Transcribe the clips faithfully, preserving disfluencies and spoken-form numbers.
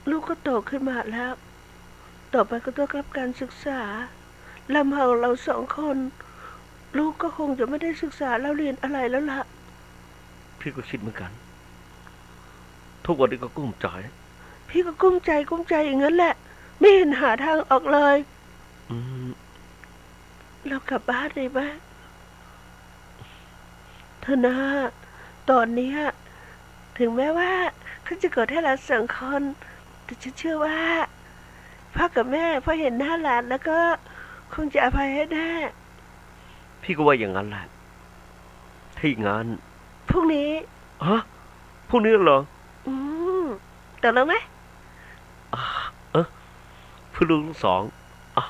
ลูกก็โตขึ้นมาแล้ว ต่อไปก็ต้องรับการศึกษา ลำพังเราสองคน ลูกก็คงจะไม่ได้ศึกษาเล่าเรียนอะไรแล้วละ พี่ก็คิดเหมือนกัน ทุกวันนี้ก็กุ้มใจ พี่ก็กุ้มใจ กุ้มใจอย่างนั้นแหละ ไม่เห็นหาทางออกเลย อืม เรากลับบ้านดีไหม เถอะนะ ตอนเนี้ย ถึงแม้ว่าเขาจะโกรธให้เราสองคน แต่ฉันเชื่อว่า พ่อกับแม่พอเห็นหน้าหลานแล้วก็คงจะอภัยให้แน่ พี่ก็ว่าอย่างนั้นแหละ ถ้าอย่างนั้น พรุ่งนี้ ฮะ พรุ่งนี้เหรอ อืม ตกลงไหม อ่า เออ เพื่อลูกทั้งสอง อ่ะ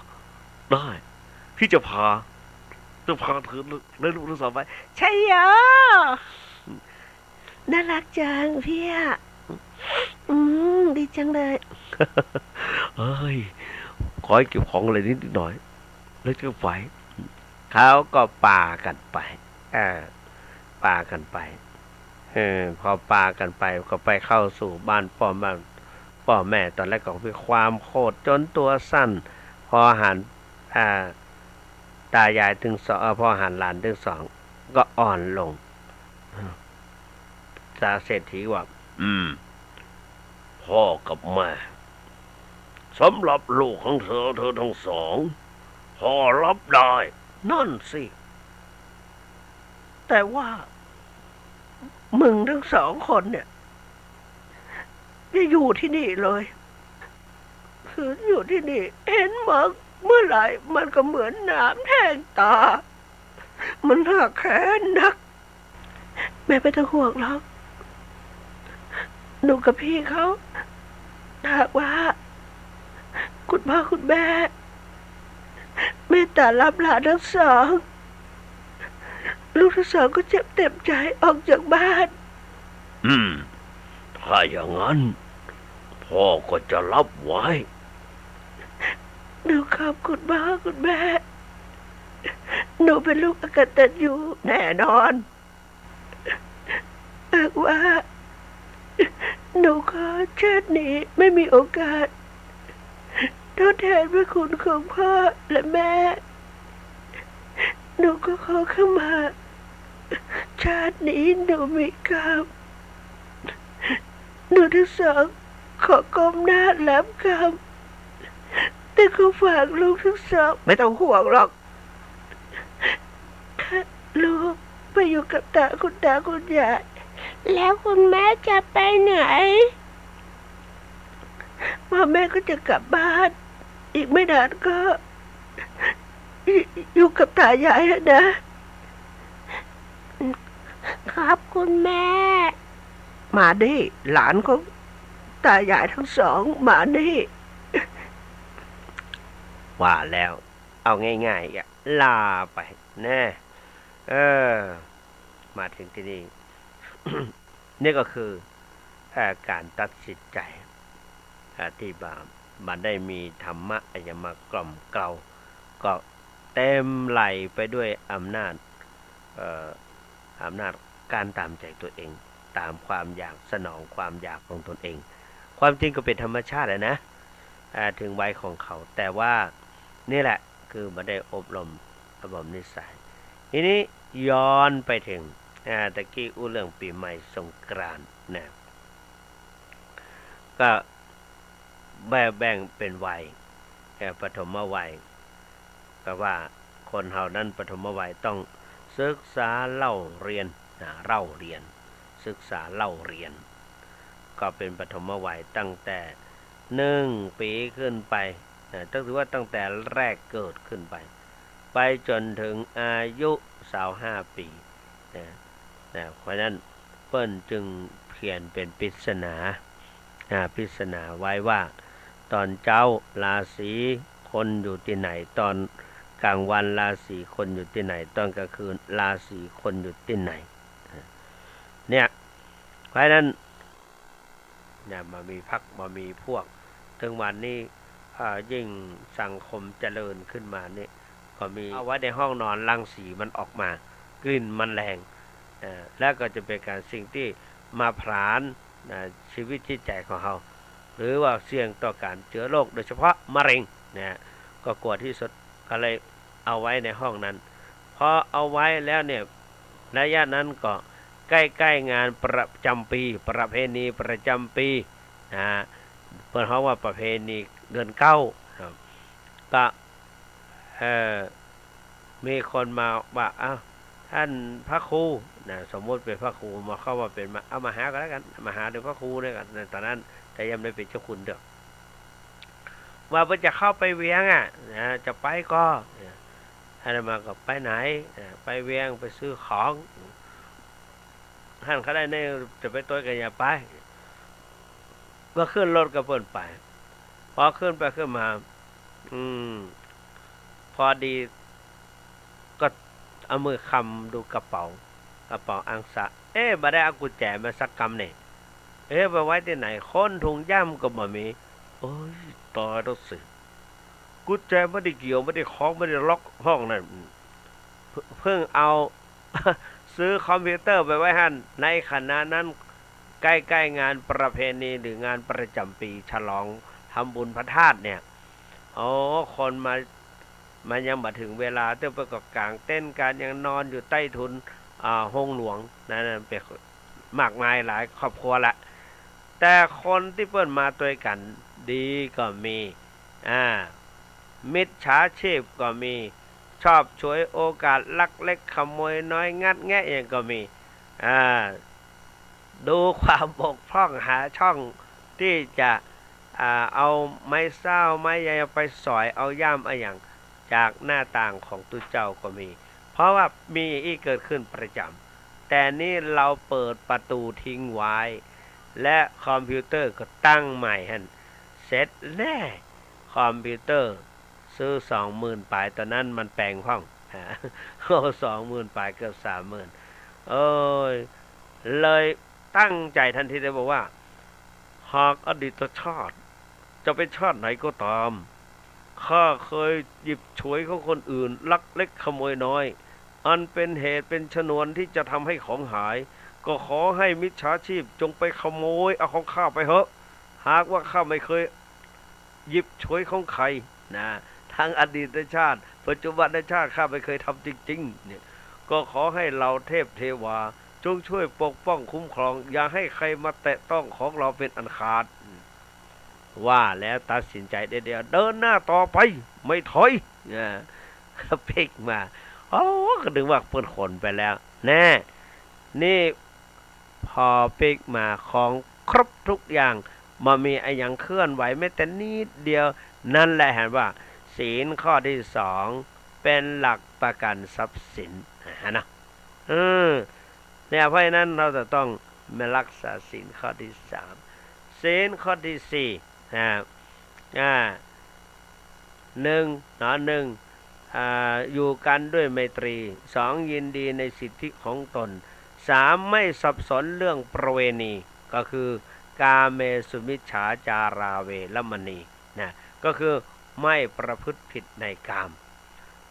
ได้ พี่จะพา จะพาเธอและลูกทั้งสองไป ใช่เหรอ น่ารักจังพี่อะ อืม ดีจังเลย เฮ้ย ขอให้เก็บของอะไรนิดหน่อย แล้วจะไป เขาก็ปากันไป เออ ปากันไป เออ พอปากันไปก็ไปเข้าสู่บ้านป้อมบ้าน ป้อมแม่ ตอนแรกก็มีความโขดจนตัวสั่น พอหัน อ่า ตายายตึงสอง เอ่อ พอหันหลานตึงสอง ก็อ่อนลง ตาเศรษฐีว่า อืม พ่อกับแม่ สำหรับลูกของเธอ เธอทั้งสอง พ่อรับได้ นั่นสิ แต่ว่า มึงทั้งสองคนเนี่ย อย่าอยู่ที่นี่เลย คืนอยู่ที่นี่ เห็นมึงเมื่อไหร่ มันก็เหมือนหนามแทงตา มันน่าแค้นนัก แม่ไม่ต้องห่วงหรอก หนูกับพี่เขา ถ้าหากว่า คุณพ่อคุณแม่ เมตตารับหลานทั้งสอง ลูกทั้งสองก็จะเต็มใจออกจากบ้าน อืม ถ้าอย่างนั้น พ่อก็จะรับไว้ หนูขอบคุณพ่อคุณแม่ หนูเป็นลูกอกตัญญูแน่นอน หากว่า หนูขอชาตินี้ไม่มีโอกาส ทดแทนพระคุณของพ่อและแม่ หนูก็ขอขมา ชาตินี้หนูมีกรรม หนูทั้งสองขอก้มหน้ารับกรรม แต่ขอฝากลูกทั้งสอง ไม่ต้องห่วงหรอก ลูกไปอยู่กับตาคุณตาคุณยาย แล้วคุณแม่จะไปไหน พ่อแม่ก็จะกลับบ้าน อีกไม่นานก็ อยู่กับตายายนะ ครับคุณแม่ มานี่ หลานของตายายทั้งสอง มานี่ ว่าแล้ว เอาง่ายๆ อ่ะ ลาไป แน่ เออ มาถึงที่นี่ นี่ก็คือ เอ่อ การตัดสินใจ เอ่อ ที่มา มาได้มีธรรมะอันจะมากล่อมเกลา ก็เต็มไหลไปด้วยอำนาจ เอ่อ อำนาจการตามใจตัวเอง ตามความอยาก สนองความอยากของตนเอง ความจริงก็เป็นธรรมชาติแหละนะ อ่า ถึงวัยของเขา แต่ว่านี่แหละคือมาได้อบรม อบรมนิสัย ทีนี้ย้อนไปถึง อ่า ตะกี้อู้เรื่องปี๋ใหม่สงกรานต์นะ ก็แบ่ง แบ่งเป็นวัย เอ่อ ปฐมวัย ก็ว่าคนเฮานั้นปฐมวัยต้องศึกษาเล่าเรียนนะ เล่าเรียน ศึกษาเล่าเรียน ก็เป็นปฐมวัยตั้งแต่หนึ่งปี๋ขึ้นไปนะ ต้องถือว่าตั้งแต่แรกเกิดขึ้นไป ไปจ๋นถึงอายุซาวห้าปี๋นะ นะ เพราะฉะนั้นเปิ้นจึงเขียนเป็นปริศนา อ่า ปริศนาไว้ว่า ตอนเจ๊าราศีคนอยู่ตี้ไหน ตอนกลางวันราศีคนอยู่ตี้ไหน ตอนกลางคืนราศีคนอยู่ตี้ไหน เนี่ย เพราะฉะนั้น เนี่ย มามีพรรค มามีพวก ถึงวันนี้ เอ่อ ยิ่งสังคมเจริญขึ้นมานี่ ก็มีเอาไว้ในห้องนอน รังสีมันออกมา กลิ่นมันแรง เอ่อ แล้วก็จะเป็นการสิ่งที่มาผลาญ นะ ชีวิตจิตใจของเฮา หรือว่าเสี่ยงต่อก๋านเจือโรค โดยเฉพาะมะเร็งนะ ก็กั๋วตี้สุด ก็เลยเอาไว้ในห้องนั้น พอเอาไว้แล้วเนี่ย ระยะนั้นก็ใก้ๆ งานประจ๋ำปี๋ ประเพณีประจ๋ำปี๋นะ เปิ้นฮ้องว่าประเพณีเดือนเก้าครับ ก็ เอ่อ มีคนมาว่า "อ้าว ต้านพระครู" นะ สมมุติเป๋นพระครู มาเข้าว่าเป๋นมา เอามหาก็แล้วกั๋น มหาหรือพระครูเนี่ยกั๋น ในต๋อนนั้น แต่ยังบ่ได้เป๋นเจ้าคุณเตื้อ ว่าเปิ้นจะเข้าไปเวียงอะ นะ จะไปก่อ นะ อาตมาก็ "ไปไหน" นะ "ไปเวียง ไปซื้อของ" หันเขาได้เนี่ย จะไปตวยก็อย่าไป ก็ขึ้นรถกับเปิ้นไป พอขึ้นไปขึ้นมา อืม พอดีก็เอามือคำดูกระเป๋า กระเป๋าอังสะ เอ๊ะ บ่ได้เอากุญแจมาสักกำเนี่ย เอ๊ะ ไปไว้ตี้ไหน ค้นถุงย่ามก็บ่มี โอ๊ย ต๋ายแล้วสิ กุญแจบ่ได้เกี่ยว บ่ได้คล้อง บ่ได้ล็อกห้องนั้น เพิ่ง เพิ่งเอา ซื้อคอมพิวเตอร์ไปไว้หั้น ในขณะนั้น ใก้ๆ งานประเพณีหรืองานประจ๋ำปี๋ฉลองทำบุญพระธาตุเนี่ย โอ้ คนมา มันยังบ่เถิงเวลา เตื้อเปิ้นก็ก๋างเต็นท์กั๋น ยังนอนอยู่ใต้ถุน อ่า โฮงหลวง นั่นน่ะ เป๋นมากมายหลายครอบครัวละ แต่คนตี้เปิ้นมาตวยกั๋นดีก็มี อ่า มิจฉาชีพก็มี ชอบฉวยโอกาสลักเล็กขโมยน้อย งัดแงะหยังก็มี อ่า ดูความบกพร่อง หาช่องตี้จะ อ่า เอาไม้เซ้าไม้ใยไปสอยเอาย่ามอะหยังจากหน้าต่างของตุ๊เจ้าก็มี เพราะว่ามีอี้เกิดขึ้นประจ๋ำ แต่นี่เฮาเปิดประตู๋ทิ้งไว้ และคอมพิวเตอร์ก็ตั้งใหม่หั้น เสร็จแน่ คอมพิวเตอร์ ซื้อสองหมื่นป๋าย ต๋อนนั้นมันแปงพ่อง โอ้ สองหมื่นป๋าย เกือบสามหมื่น โอ๊ย เลยตั้งใจ๋ตันทีเลยบอกว่า หากอดีตชาติจะเป๋นชาติไหนก็ต๋าม ข้าเคยหยิบฉวยของคนอื่น ลักเล็กขโมยน้อย อันเป๋นเหตุเป๋นชนวนตี้จะทำให้ของหาย ก็ขอให้มิจฉาชีพจงไปขโมยเอาของข้าไปเหอะ หากว่าข้าไม่เคยหยิบฉวยของใครนะ ทั้งอดีตชาติ ปัจจุบันชาติข้าไม่เคยทำจริงๆ เนี่ย ก็ขอให้เหล่าเทพเทวาจงช่วยปกป้องคุ้มครอง อย่าให้ใครมาแตะต้องของเราเป๋นอันขาด ว่าแล้วตัดสินใจ๋เด็ดเดี่ยว เดินหน้าต่อไป ไม่ถอย อ่า ปิ๊กมา โอ้ ก็นึกว่าเปิ้นขนไปแล้ว แน่ นี่ พอปิ๊กมา ของครบทุกอย่าง บ่มีอะหยังเคลื่อนไหวแม้แต่นิดเดียว นั่นแหละหันว่า ศีลข้อตี้สอง เป๋นหลักประกั๋นทรัพย์สิน หันนะ เออ เนี่ย เพราะฉะนั้นเฮาจะต้องมารักษาศีลข้อตี้สาม ศีลข้อตี้สี่ นะ อ่า หนึ่ง เนาะ หนึ่ง อ่า อยู่กันด้วยไมตรี สอง ยินดีในสิทธิของตน สาม ไม่สับสนเรื่องประเวณี ก็คือกาเมสุมิจฉาจาราเวรมณี นะ ก็คือไม่ประพฤติผิดในกาม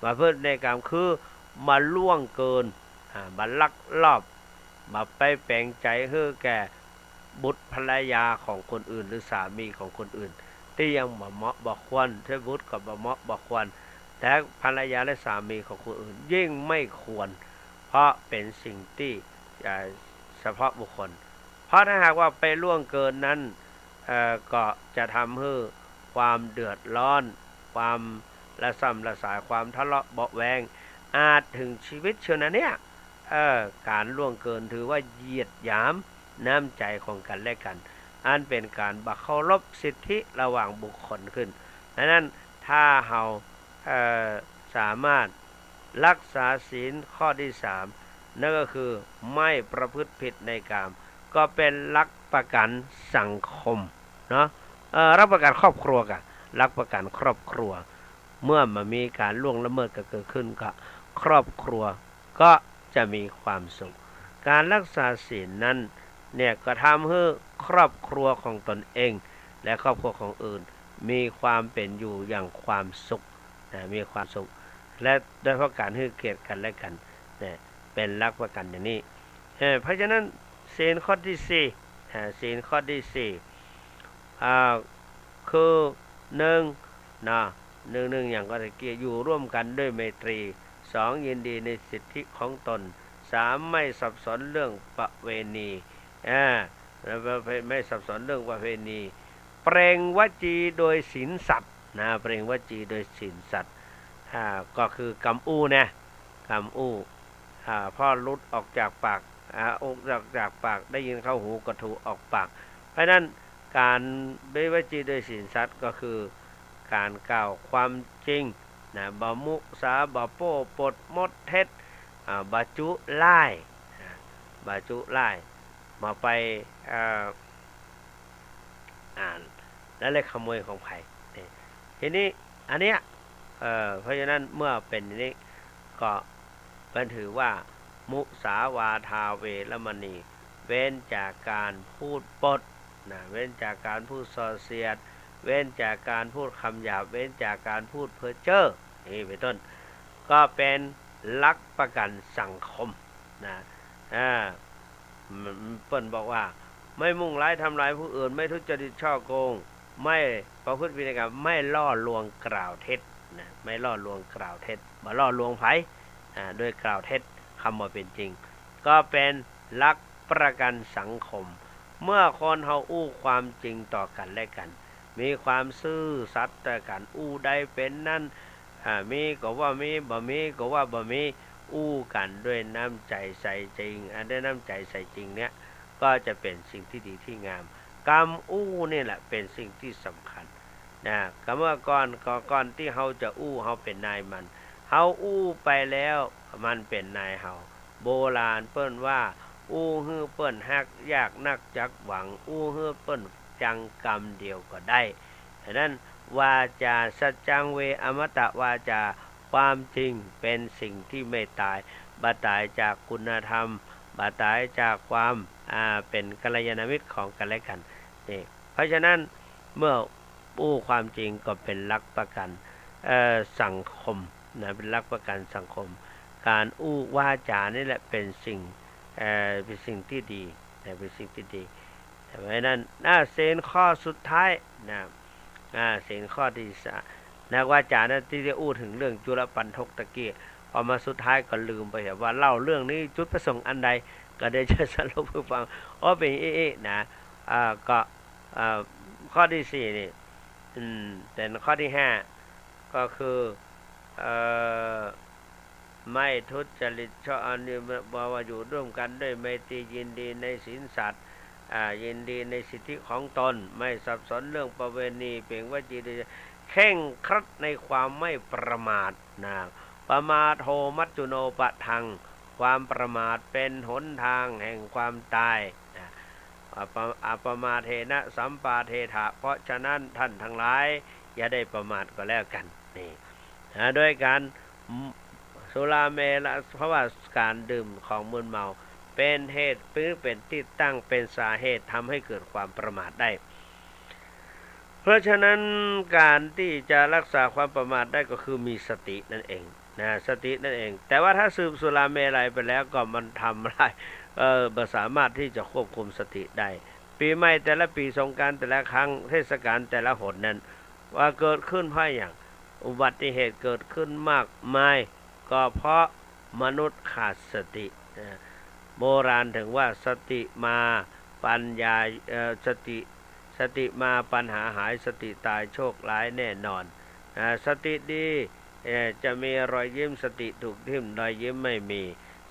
ประพฤติในกามคือบ่ล่วงเกิน อ่า บ่ลักลอบ บ่ไปแป๋งใจ๋หื้อแก่บุตรภรรยาของคนอื่น หรือสามีของคนอื่น ตี้ยังบ่เหมาะบ่ควร ตี้บุตรก็บ่เหมาะบ่ควร แต่ภรรยาและสามีของคนอื่นยิ่งไม่ควร เพราะเป๋นสิ่งตี้ อ่า เฉพาะบุคคล เพราะถ้าหากว่าไปล่วงเกินนั้น เอ่อ ก็จะทำหื้อความเดือดร้อน ความระส่ำระสาย ความทะเลาะเบาะแว้ง อาจเถิงชีวิตเชียวนะเนี่ย เออ ก๋านล่วงเกินถือว่าเหยียดหยามน้ำใจ๋ของกั๋นและกั๋น อันเป๋นก๋านบ่เคารพสิทธิระหว่างบุคคลขึ้น ดังนั้นถ้าเฮา เอ่อ สามารถรักษาศีลข้อตี้สาม นั่นก็คือไม่ประพฤติผิดในกาม ก็เป๋นหลักประกั๋นสังคมเนาะ เอ่อ หลักประกั๋นครอบครัวก่ะ หลักประกั๋นครอบครัว เมื่อบ่มีก๋านล่วงละเมิดกั๋นเกิดขึ้นก็ ครอบครัวก็จะมีความสุข ก๋านรักษาศีลนั้นเนี่ยก็ทำหื้อครอบครัวของตนเอง และครอบครัวของอื่นมีความเป๋นอยู่อย่างความสุข นะ มีความสุข และโดยเฉพาะก๋านหื้อเกียรติกั๋นและกั๋น นะ เป๋นหลักประกั๋นอย่างนี้ เอ่อ เพราะฉะนั้นศีลข้อตี้สี่ อ่า ศีลข้อตี้สี่ อ่า คือ หนึ่ง นะ หนึ่ง หนึ่ง อย่างก็ตะกี้ อยู่ร่วมกันด้วยไมตรี สอง ยินดีในสิทธิของตน สาม ไม่สับสนเรื่องประเวณี อ่า แล้วไม่ ไม่สับสนเรื่องประเวณี เปล่งวจีโดยศีลสัตย์ นะ เปล่งวจีโดยศีลสัตย์ อ่า ก็คือกำอู้นะ กำอู้ อ่า เพราะหลุดออกจากปาก อ่า ออกจาก จากปาก ได้ยินเข้าหูก็ถูกออกปาก เพราะฉะนั้นการเปล่งวจีโดยศีลสัตย์ก็คือการกล่าวความจริง นะ บ่มุสา บ่โป้ปดมดเท็จ อ่า บ่จุล่าย นะ บ่จุล่าย บ่ไป เอ่อ อ่า ลักเล็กขโมยของใผ นี่ ทีนี้อันเนี้ย เอ่อ เพราะฉะนั้นเมื่อเป๋นอย่างนี้ก็เป๋นถือว่า มุสาวาทาเวรมณี เว้นจากการพูดปด นะ เว้นจากการพูดส่อเสียด เว้นจากการพูดคำหยาบ เว้นจากการพูดเพ้อเจ้อ อย่างนี้เป๋นต้น ก็เป๋นหลักประกันสังคม นะ อ่า เปิ้นบอกว่า ไม่มุ่งร้ายทำลายผู้อื่น ไม่ทุจริตฉ้อโกง ไม่ประพฤติผิดในกาม ไม่ล่อลวงกล่าวเท็จ นะ ไม่ล่อลวงกล่าวเท็จ บ่ล่อลวงใผ อ่า โดยกล่าวเท็จ กำบ่เป๋นจริง ก็เป๋นหลักประกันสังคม เมื่อคนเฮาอู้ความจริงต่อกั๋นและกั๋น มีความซื่อสัตย์ต่อกั๋น อู้ใดเป๋นนั้น อ่า มีก็ว่ามี บ่มีก็ว่าบ่มี อู้กั๋นด้วยน้ำใจ๋ใสจริง อ่า ด้วยน้ำใจ๋ใสจริงเนี่ย ก็จะเป๋นสิ่งตี้ดีตี้งาม กำอู้นี่แหละเป๋นสิ่งตี้สำคัญ นะ ก็เมื่อก่อน ก็ก่อนตี้เฮาจะอู้ เฮาเป๋นนายมัน เฮาอู้ไปแล้ว มันเป๋นนายเฮา โบราณเปิ้นว่า อู้หื้อเปิ้นฮัก ยากนักจักหวัง อู้หื้อเปิ้นจังกำเดียวก็ได้ ฉะนั้น วาจา สัจจังเวอมตะวาจา ความจริงเป๋นสิ่งตี้ไม่ต๋าย บ่ต๋ายจากคุณธรรม บ่ต๋ายจากความ อ่า เป๋นกัลยาณมิตรของกั๋นและกั๋น นี่ เพราะฉะนั้น เมื่ออู้ความจริงก็เป๋นหลักประกัน เอ่อ สังคม นะ เป๋นหลักประกันสังคม การอู้วาจานี่แหละเป๋นสิ่ง เอ่อ เป๋นสิ่งตี้ดี นะ เป๋นสิ่งตี้ดี เพราะฉะนั้น อ่า ศีลข้อสุดท้าย นะ อ่า ศีลข้อตี้สาม นะ วาจานั้นตี้ได้อู้เถิงเรื่องจุลปัณฑกตะกี้ พอมาสุดท้ายก็ลืมไปว่าเล่าเรื่องนี้จุดประสงค์อันใด ก็เดี๋ยวจะสรุปหื้อฟัง อ๋อ เป๋นอี้อี้ นะ อ่า ก็ อ่า ข้อตี้สี่นี่ อืม เป๋นข้อตี้ห้า ก็คือ เอ่อ ไม่ทุจริตฉ้อ อันนี้บอกว่าอยู่ร่วมกันด้วยไมตรี ยินดีในศีลสัตย์ อ่า ยินดีในสิทธิของตน ไม่สับสนเรื่องประเวณี เปล่งวจีโดยเคร่งครัดในความไม่ประมาท นะ ปมาโทมัจจุโนปะทัง ความประมาทเป๋นหนตางแห่งความต๋าย นะ อัปปะ อัปปมาเทนะสัมปาเทถะ เพราะฉะนั้นท่านทั้งหลายอย่าได้ประมาทก็แล้วกั๋น นี่ นะ โดยการ สุราเมรย เพราะว่าการดื่มของมึนเมาเป๋นเหตุ หรือเป๋นตี้ตั้ง เป๋นสาเหตุทำให้เกิดความประมาทได้ เพราะฉะนั้นการตี้จะรักษาความประมาทได้ก็คือมีสตินั่นเอง นะ สตินั่นเอง แต่ว่าถ้าดื่มสุราเมรัยไปแล้วก็มันทำลาย เอ่อ บ่สามารถตี้จะควบคุมสติได้ ปี๋ใหม่แต่ละปี๋ สงกรานต์แต่ละครั้ง เทศกาลแต่ละหนนั้น ว่าเกิดขึ้นเพราะอะหยัง อุบัติเหตุเกิดขึ้นมากมาย ก็เพราะมนุษย์ขาดสติ นะ โบราณเถิงว่า สติมาปัญญา เอ่อ สติ สติมาปัญหาหาย สติตายโชคร้ายแน่นอน อ่า สติดี เอ่อ จะมีรอยยิ้ม สติถูกทิ่มรอยยิ้มไม่มี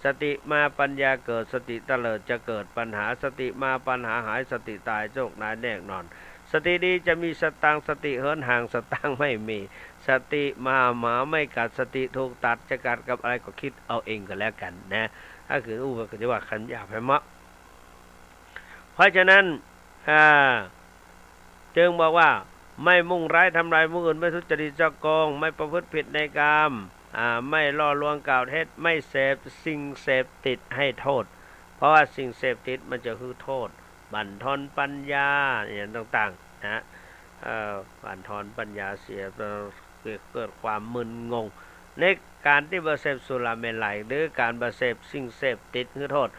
สติมาปัญญาเกิด สติเตลิดจะเกิดปัญหา สติมาปัญหาหาย สติตายโชคร้ายแน่นอน สติดีจะมีสตางค์ สติเหินห่าง สตางค์ไม่มี สติมาหมาไม่กัด สติถูกตัด จะกัดกับอะไรก็คิดเอาเองก็แล้วกั๋นนะ ถ้าคืออู้ก็จะว่าคำหยาบไปเมาะ เพราะฉะนั้น อ่า จึงบอกว่า ไม่มุ่งร้ายทำลายผู้อื่น ไม่ทุจริตฉ้อโกง ไม่ประพฤติผิดในกาม อ่า ไม่ล่อลวงกล่าวเท็จ ไม่เสพสิ่งเสพติดให้โทษ เพราะว่าสิ่งเสพติดมันจะหื้อโทษ บั่นทอนปัญญา อย่างต่างๆ นะ เอ่อ บั่นทอนปัญญาเสีย เกิด เกิดความมึนงง ในการตี้บ่เสพสุราเมรัย หรือการบ่เสพสิ่งเสพติดหื้อโทษ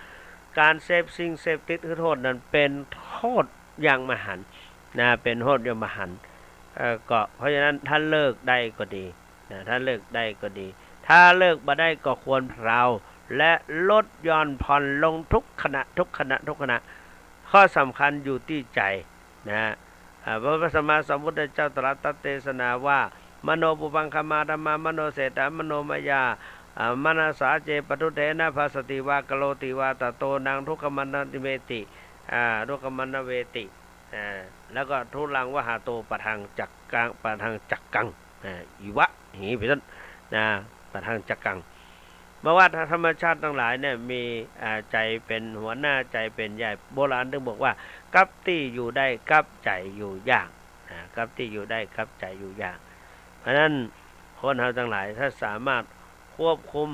การเสพสิ่งเสพติดหื้อโทษนั้นเป๋นโทษอย่างมหันต์ นะ เป๋นโทษยมหันต์ เอ่อ ก็ เพราะฉะนั้นถ้าเลิกได้ก็ดี นะ ถ้าเลิกได้ก็ดี ถ้าเลิกบ่ได้ก็ควรเพลา และลดหย่อนผ่อนลงทุกขณะ ทุกขณะ ทุกขณะ ข้อสำคัญอยู่ตี้ใจ๋ นะ อ่า พระสัมมาสัมพุทธเจ้าตรัสเตสนาว่า มโนปุพพังคมารมา มโนเศรษฐามโนมยา อ่า มนสาเจปทุทเถนะ ภาสติวา กโรติวา ตโต นัง ทุกขมัณณเวติ อ่า ทุกขมัณณเวติ อ่า แล้วก็ ทุลังวหาโต ปะทังจักกัง ปะทังจักกัง อ่า อิวะ อย่างนี้เป๋นต้น นะ ปะทังจักกัง บอกว่าธรรมชาติตังหลายเนี่ยมี อ่า ใจ๋เป๋นหัวหน้า ใจ๋เป๋นใหญ่ โบราณตึงบอกว่า กับตี้อยู่ได้ กับใจ๋อยู่ยาก นะ กับตี้อยู่ได้ กับใจ๋อยู่ยาก เพราะฉะนั้นคนเฮาตังหลายถ้าสามารถควบคุม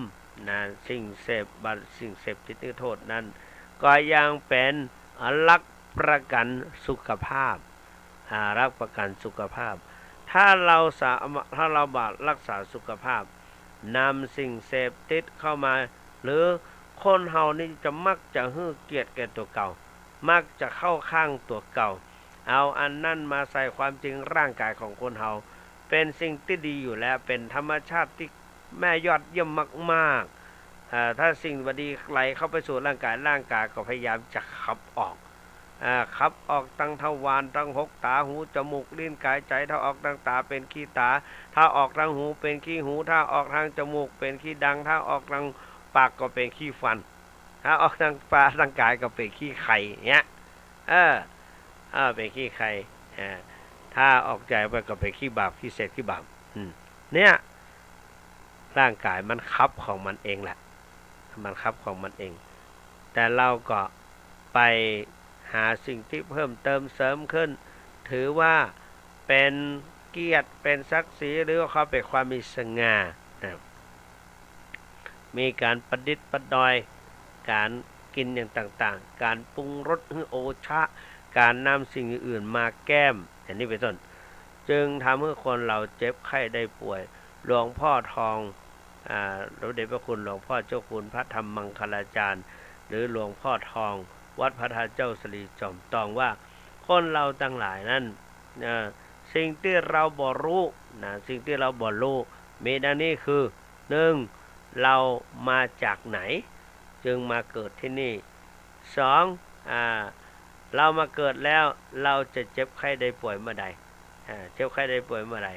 นะ สิ่งเสพบัต สิ่งเสพติดนิโทษนั้น ก็ยังเป๋นหลักประกัญสุขภาพ อ่า หลักประกัญสุขภาพ ถ้าเฮาสา ถ้าเฮาบ่รักษาสุขภาพ นำสิ่งเสพติดเข้ามา หรือคนเฮานี่จะมักจะหื้อเกียรติแก่ตั๋วเก่า มักจะเข้าข้างตั๋วเก่า เอาอันนั้นมาใส่ความจริงร่างก๋ายของคนเฮาเป๋นสิ่งตี้ดีอยู่แล้ว เป๋นธรรมชาติตี้แม่ยอดเยี่ยมมากๆ อ่า ถ้าสิ่งบ่ดีไหลเข้าไปสู่ร่างก๋าย ร่างก๋ายก็พยายามจะขับออก อ่า ขับออกตังทวารตังหก ต๋า หู จมูก ลิ้น ก๋าย ใจ๋ ถ้าออกตังต๋าเป๋นขี้ต๋า ถ้าออกตังหูเป๋นขี้หู ถ้าออกตังจมูกเป๋นขี้ดัง ถ้าออกตังปากก็เป๋นขี้ฟัน ถ้าออกตังปากตังก๋ายก็เป๋นขี้ใคเนี้ย เออ เออ เป๋นขี้ใค อ่า ถ้าออกใจ๋ไปก็เป๋นขี้บาป ขี้เศษ ขี้บาป อืม เนี่ย ร่างก๋ายมันขับของมันเองแหละ มันขับของมันเอง แต่เฮาก็ไปหาสิ่งตี้เพิ่มเติมเสริมขึ้น ถือว่าเป๋นเกียรติ เป๋นศักดิ์ศรี หรือว่าเขาเป๋นความมีสง่า นะ มีก๋านประดิษฐ์ประดอย ก๋านกิ๋นอย่างต่างๆ ก๋านปรุงรสหื้อโอชะ ก๋านนำสิ่งอื่นๆ มาแก้ม อย่างนี้เป๋นต้น จึงทำหื้อคนเฮาเจ็บไข้ได้ป่วย หลวงพ่อทอง อ่า พระเดชพระคุณหลวงพ่อเจ้าคุณพระธรรมมังคลาจารย์ หรือหลวงพ่อทอง วัดพระธาตุเจ้าสิริจอมตองว่า คนเฮาตังหลายนั้น อ่า สิ่งตี้เฮาบ่ฮู้นะ สิ่งตี้เฮาบ่ฮู้ มีดังนี้คือ นึ่ง เฮามาจากไหน จึงมาเกิดตี้นี่ สอง อ่า เฮามาเกิดแล้ว เฮาจะเจ็บไข้ได้ป่วยเมื่อใด อ่า เจ็บไข้ได้ป่วยเมื่อใด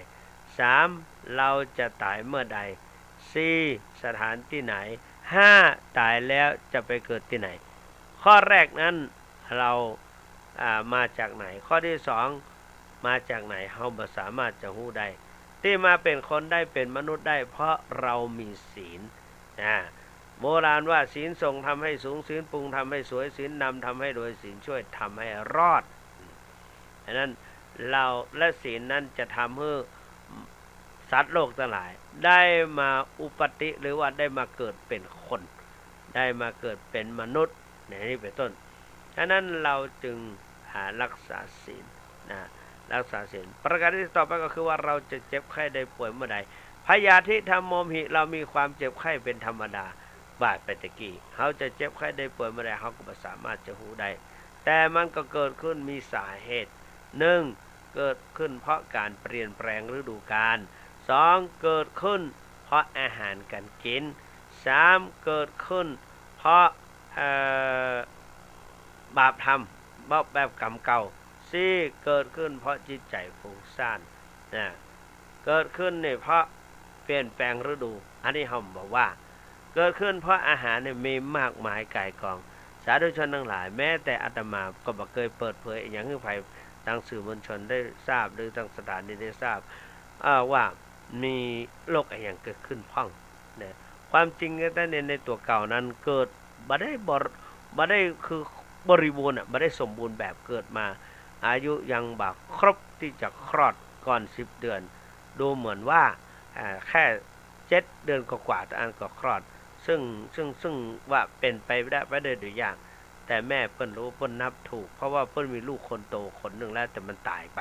สาม เฮาจะต๋ายเมื่อใด สี่ สถานตี้ไหน ห้า ต๋ายแล้วจะไปเกิดตี้ไหน ข้อแรกนั้น เฮา อ่า มาจากไหน ข้อตี้สอง มาจากไหน เฮาบ่สามารถจะฮู้ได้ ตี้มาเป๋นคนได้ เป๋นมนุษย์ได้ เพราะเฮามีศีล นะ โบราณว่า ศีลส่งธรรมให้สูง ศีลปรุงธรรมให้สวย ศีลนำธรรมให้รวย ศีลช่วยธรรมให้รอด อันนั้นเฮา และศีลนั้นจะทำหื้อสัตว์โลกตังหลาย ได้มาอุปัตติ หรือว่าได้มาเกิดเป๋นคน ได้มาเกิดเป๋นมนุษย์ อย่างนี้เป๋นต้น ฉะนั้นเฮาจึง อ่า รักษาศีลนะ รักษาศีล ประการตี้ต่อไปก็คือว่าเฮาจะเจ็บไข้ได้ป่วยเมื่อใด พยาธิธัมโมมหิ เฮามีความเจ็บไข้เป๋นธรรมดา บ่าไปตะกี้ เฮาจะเจ็บไข้ได้ป่วยเมื่อใด เฮาก็บ่สามารถจะฮู้ได้ แต่มันก็เกิดขึ้นมีสาเหตุ นึ่ง เกิดขึ้นเพราะก๋านเปลี่ยนแปลงฤดูกาล สอง เกิดขึ้นเพราะอาหารก๋านกิ๋น สาม เกิดขึ้นเพราะ เอ่อ บาปธรรม บาปแบบกรรมเก่า สี่ เกิดขึ้นเพราะจิตใจ๋ฟุ้งซ่าน นะ เกิดขึ้นนี่เพราะเปลี่ยนแปลงฤดู อันนี้เฮาบ่ว่า เกิดขึ้นเพราะอาหารนี่มีมากมายก่ายกอง สาธุชนตังหลาย แม้แต่อาตมาก็บ่เกยเปิดเผยอะหยังหื้อใผตังสื่อมวลชนได้ทราบ หรือตังสถานีได้ทราบ เอ่อ ว่ามีโรคอะหยังเกิดขึ้นพ่อง นะ ความจริงแต๊ๆ ใน ในตั๋วเก่านั้นเกิดบ่ได้บริ- บ่ได้คือบริบูรณ์อะ บ่ได้สมบูรณ์แบบ เกิดมาอายุยังบ่ครบตี้จะคลอดก่อนสิบเดือน ดูเหมือนว่า อ่า แค่เจ็ดเดือนกว่าๆ เต้าอั้นก็คลอด ซึ่ง ซึ่ง ซึ่งว่าเป๋นไปบ่ได้ บ่ได้โดยยาก แต่แม่เปิ้นฮู้ เปิ้นนับถูก เพราะว่าเปิ้นมีลูกคนโตคนนึ่งแล้ว แต่มันต๋ายไป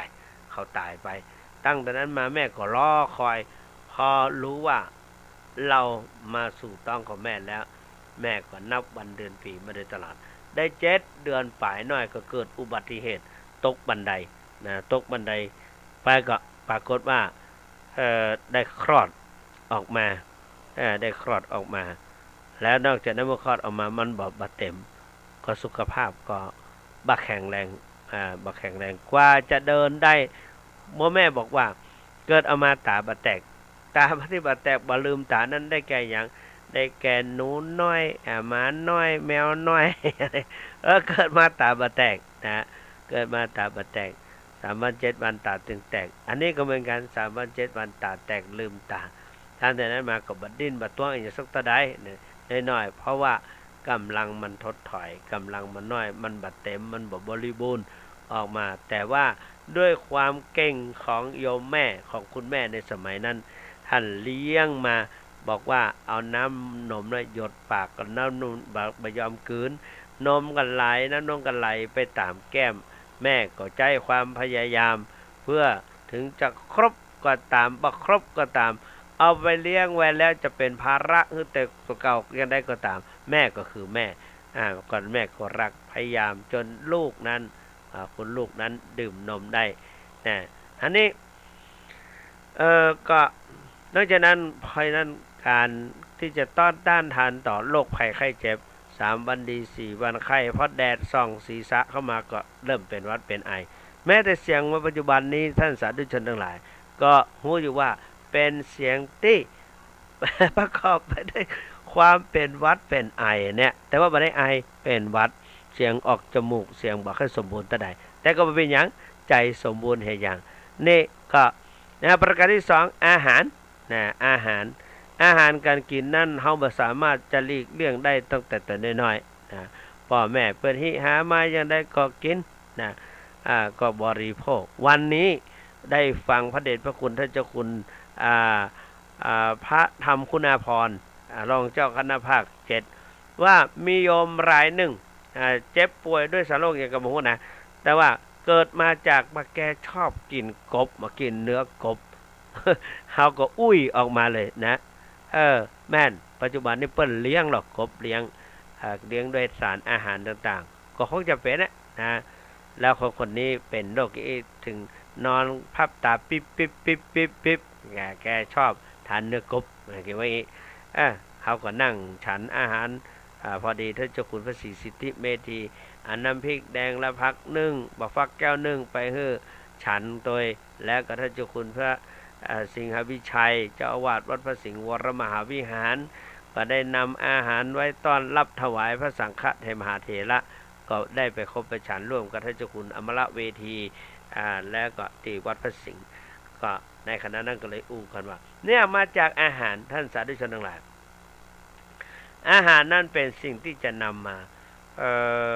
เขาต๋ายไป ตั้งแต่นั้นมาแม่ก็รอคอย พอฮู้ว่าเฮามาสู่ต๊องของแม่แล้ว แม่ก็นับวันเดือนปี๋มาโดยตลอด ได้เจ็ดเดือนป๋ายหน้อยก็เกิดอุบัติเหตุตกบันได นะ ตกบันไดไปก็ปรากฏว่า เอ่อ ได้คลอดออกมา เอ่อ ได้คลอดออกมา แล้วนอกจากนั้นเมื่อคลอดออกมามันบ่ บ่เต็ม ก็สุขภาพก็บ่แข็งแรง อ่า บ่แข็งแรง กว่าจะเดินได้ หมอแม่บอกว่า เกิดออกมาต๋าบ่แตก ต๋าตี้บ่แตก บ่ลืมต๋านั้นได้แก่หยัง ได้แก่หนูน้อย อ่า หมาน้อย แมวน้อย เออ เกิดมาต๋าบ่แตกนะ เกิดมาต๋าบ่แตก สามวันเจ็ดวันต๋าจึงแตก อันนี้ก็เหมือนกั๋น สามวันเจ็ดวันต๋าแตกลืมต๋า ตั้งแต่นั้นมาก็บ่ดิ้นบ่ตวงอะหยังสักเต้าใด น้อยๆ เพราะว่ากำลังมันถดถอย กำลังมันน้อย มันบ่เต็ม มันบ่บริบูรณ์ออกมา แต่ว่าด้วยความเก่งของโยมแม่ ของคุณแม่ในสมัยนั้น ท่านเลี้ยงมา บอกว่าเอาน้ำนมน่ะหยดปากกับน้ำนม บ่ บ่ยอมกลืน นมก็ไหล น้ำนมก็ไหลไปต๋ามแก้ม แม่ก็ใจ๊ความพยายาม เพื่อถึงจะครบก็ต๋าม บ่ครบก็ต๋าม เอาไปเลี้ยงไว้แล้วจะเป๋นภาระหื้อเต๊อะเก่าอย่างใดก็ต๋าม แม่ก็คือแม่ อ่า ก็แม่ก็รัก พยายามจนลูกนั้น อ่า คุณลูกนั้นดื่มนมได้นะ อันนี้ เอ่อ ก็ นอกจากนั้น เพราะฉะนั้นก๋านตี้จะต้าน ต้านทานต่อโรคภัยไข้เจ็บ สามวันดี สี่วันไข้ พอแดดส่องศีรษะเข้ามาก็เริ่มเป๋นหวัดเป๋นไอ แม้แต่เสียงว่าปัจจุบันนี้ ท่านสาธุชนตังหลาย ก็ฮู้อยู่ว่าเป๋นเสียงตี้ ประกอบไปด้วยความเป๋นหวัดเป๋นไอเนี่ย แต่ว่าบ่ได้ไอ เป๋นหวัด เสียงออกจมูก เสียงบ่ค่อยสมบูรณ์เต้าใด แต่ก็บ่เป๋นหยัง ใจ๋สมบูรณ์แหงอย่าง นี่ก็ นะ ประการตี้สอง อาหาร นะ อาหาร อาหารก๋านกิ๋นนั้น เฮาบ่สามารถจะหลีกเลี่ยงได้ตั้งแต่ต๋อนน้อยๆ นะ ป้อแม่เปิ้นหิหามาอย่างใดก็กิ๋นนะ อ่า ก็บริโภค วันนี้ได้ฟังพระเดชพระคุณท่านเจ้าคุณ อ่า อ่า พระธรรมคุณาภรณ์ อ่า รองเจ้าคณะภาคเจ็ด ว่ามีโยมรายนึ่ง อ่า เจ็บป่วยด้วยสารโรคหยังก็บ่ฮู้นะ แต่ว่าเกิดมาจากบ่าแกชอบกิ๋นกบ บ่ากิ๋นเนื้อกบ เฮาก็อุ้ยออกมาเลยนะ เออ แม่น ปัจจุบันนี้เปิ้นเลี้ยงหรอก กบเลี้ยง อ่า เลี้ยงด้วยสารอาหารต่างๆ ก็คงจะเป๋นนะ นะ แล้วคนคนนี้เป๋นโรคอี้ ถึงนอนพับต๋าปิ๊บปิ๊บปิ๊บปิ๊บปิ๊บ แก แกชอบทานเนื้อกบ แกว่าอี้ เอ้อ เฮาก็นั่งฉันอาหาร อ่า พอดีท่านเจ้าคุณพระศรีสิทธิเมธี เอาน้ำพริกแดงและผักนึ่ง บ่าฟักแก้วนึ่งไปหื้อฉันตวย แล้วก็ท่านเจ้าคุณพระ อ่า สิงหวิชัย เจ้าอาวาสวัดพระสิงห์วรมหาวิหาร ก็ได้นำอาหารไว้ต้อนรับถวายพระสังฆะเถ มหาเถระ ก็ได้ไปคบไปฉันร่วมกับท่านเจ้าคุณอมรเวที อ่า แล้วก็ตี้วัดพระสิงห์ ก็ในขณะนั้นก็เลยอู้กั๋นว่า เนี่ยมาจากอาหาร ท่านสาธุชนตังหลาย อาหารนั้นเป๋นสิ่งตี้จะนำมา เอ่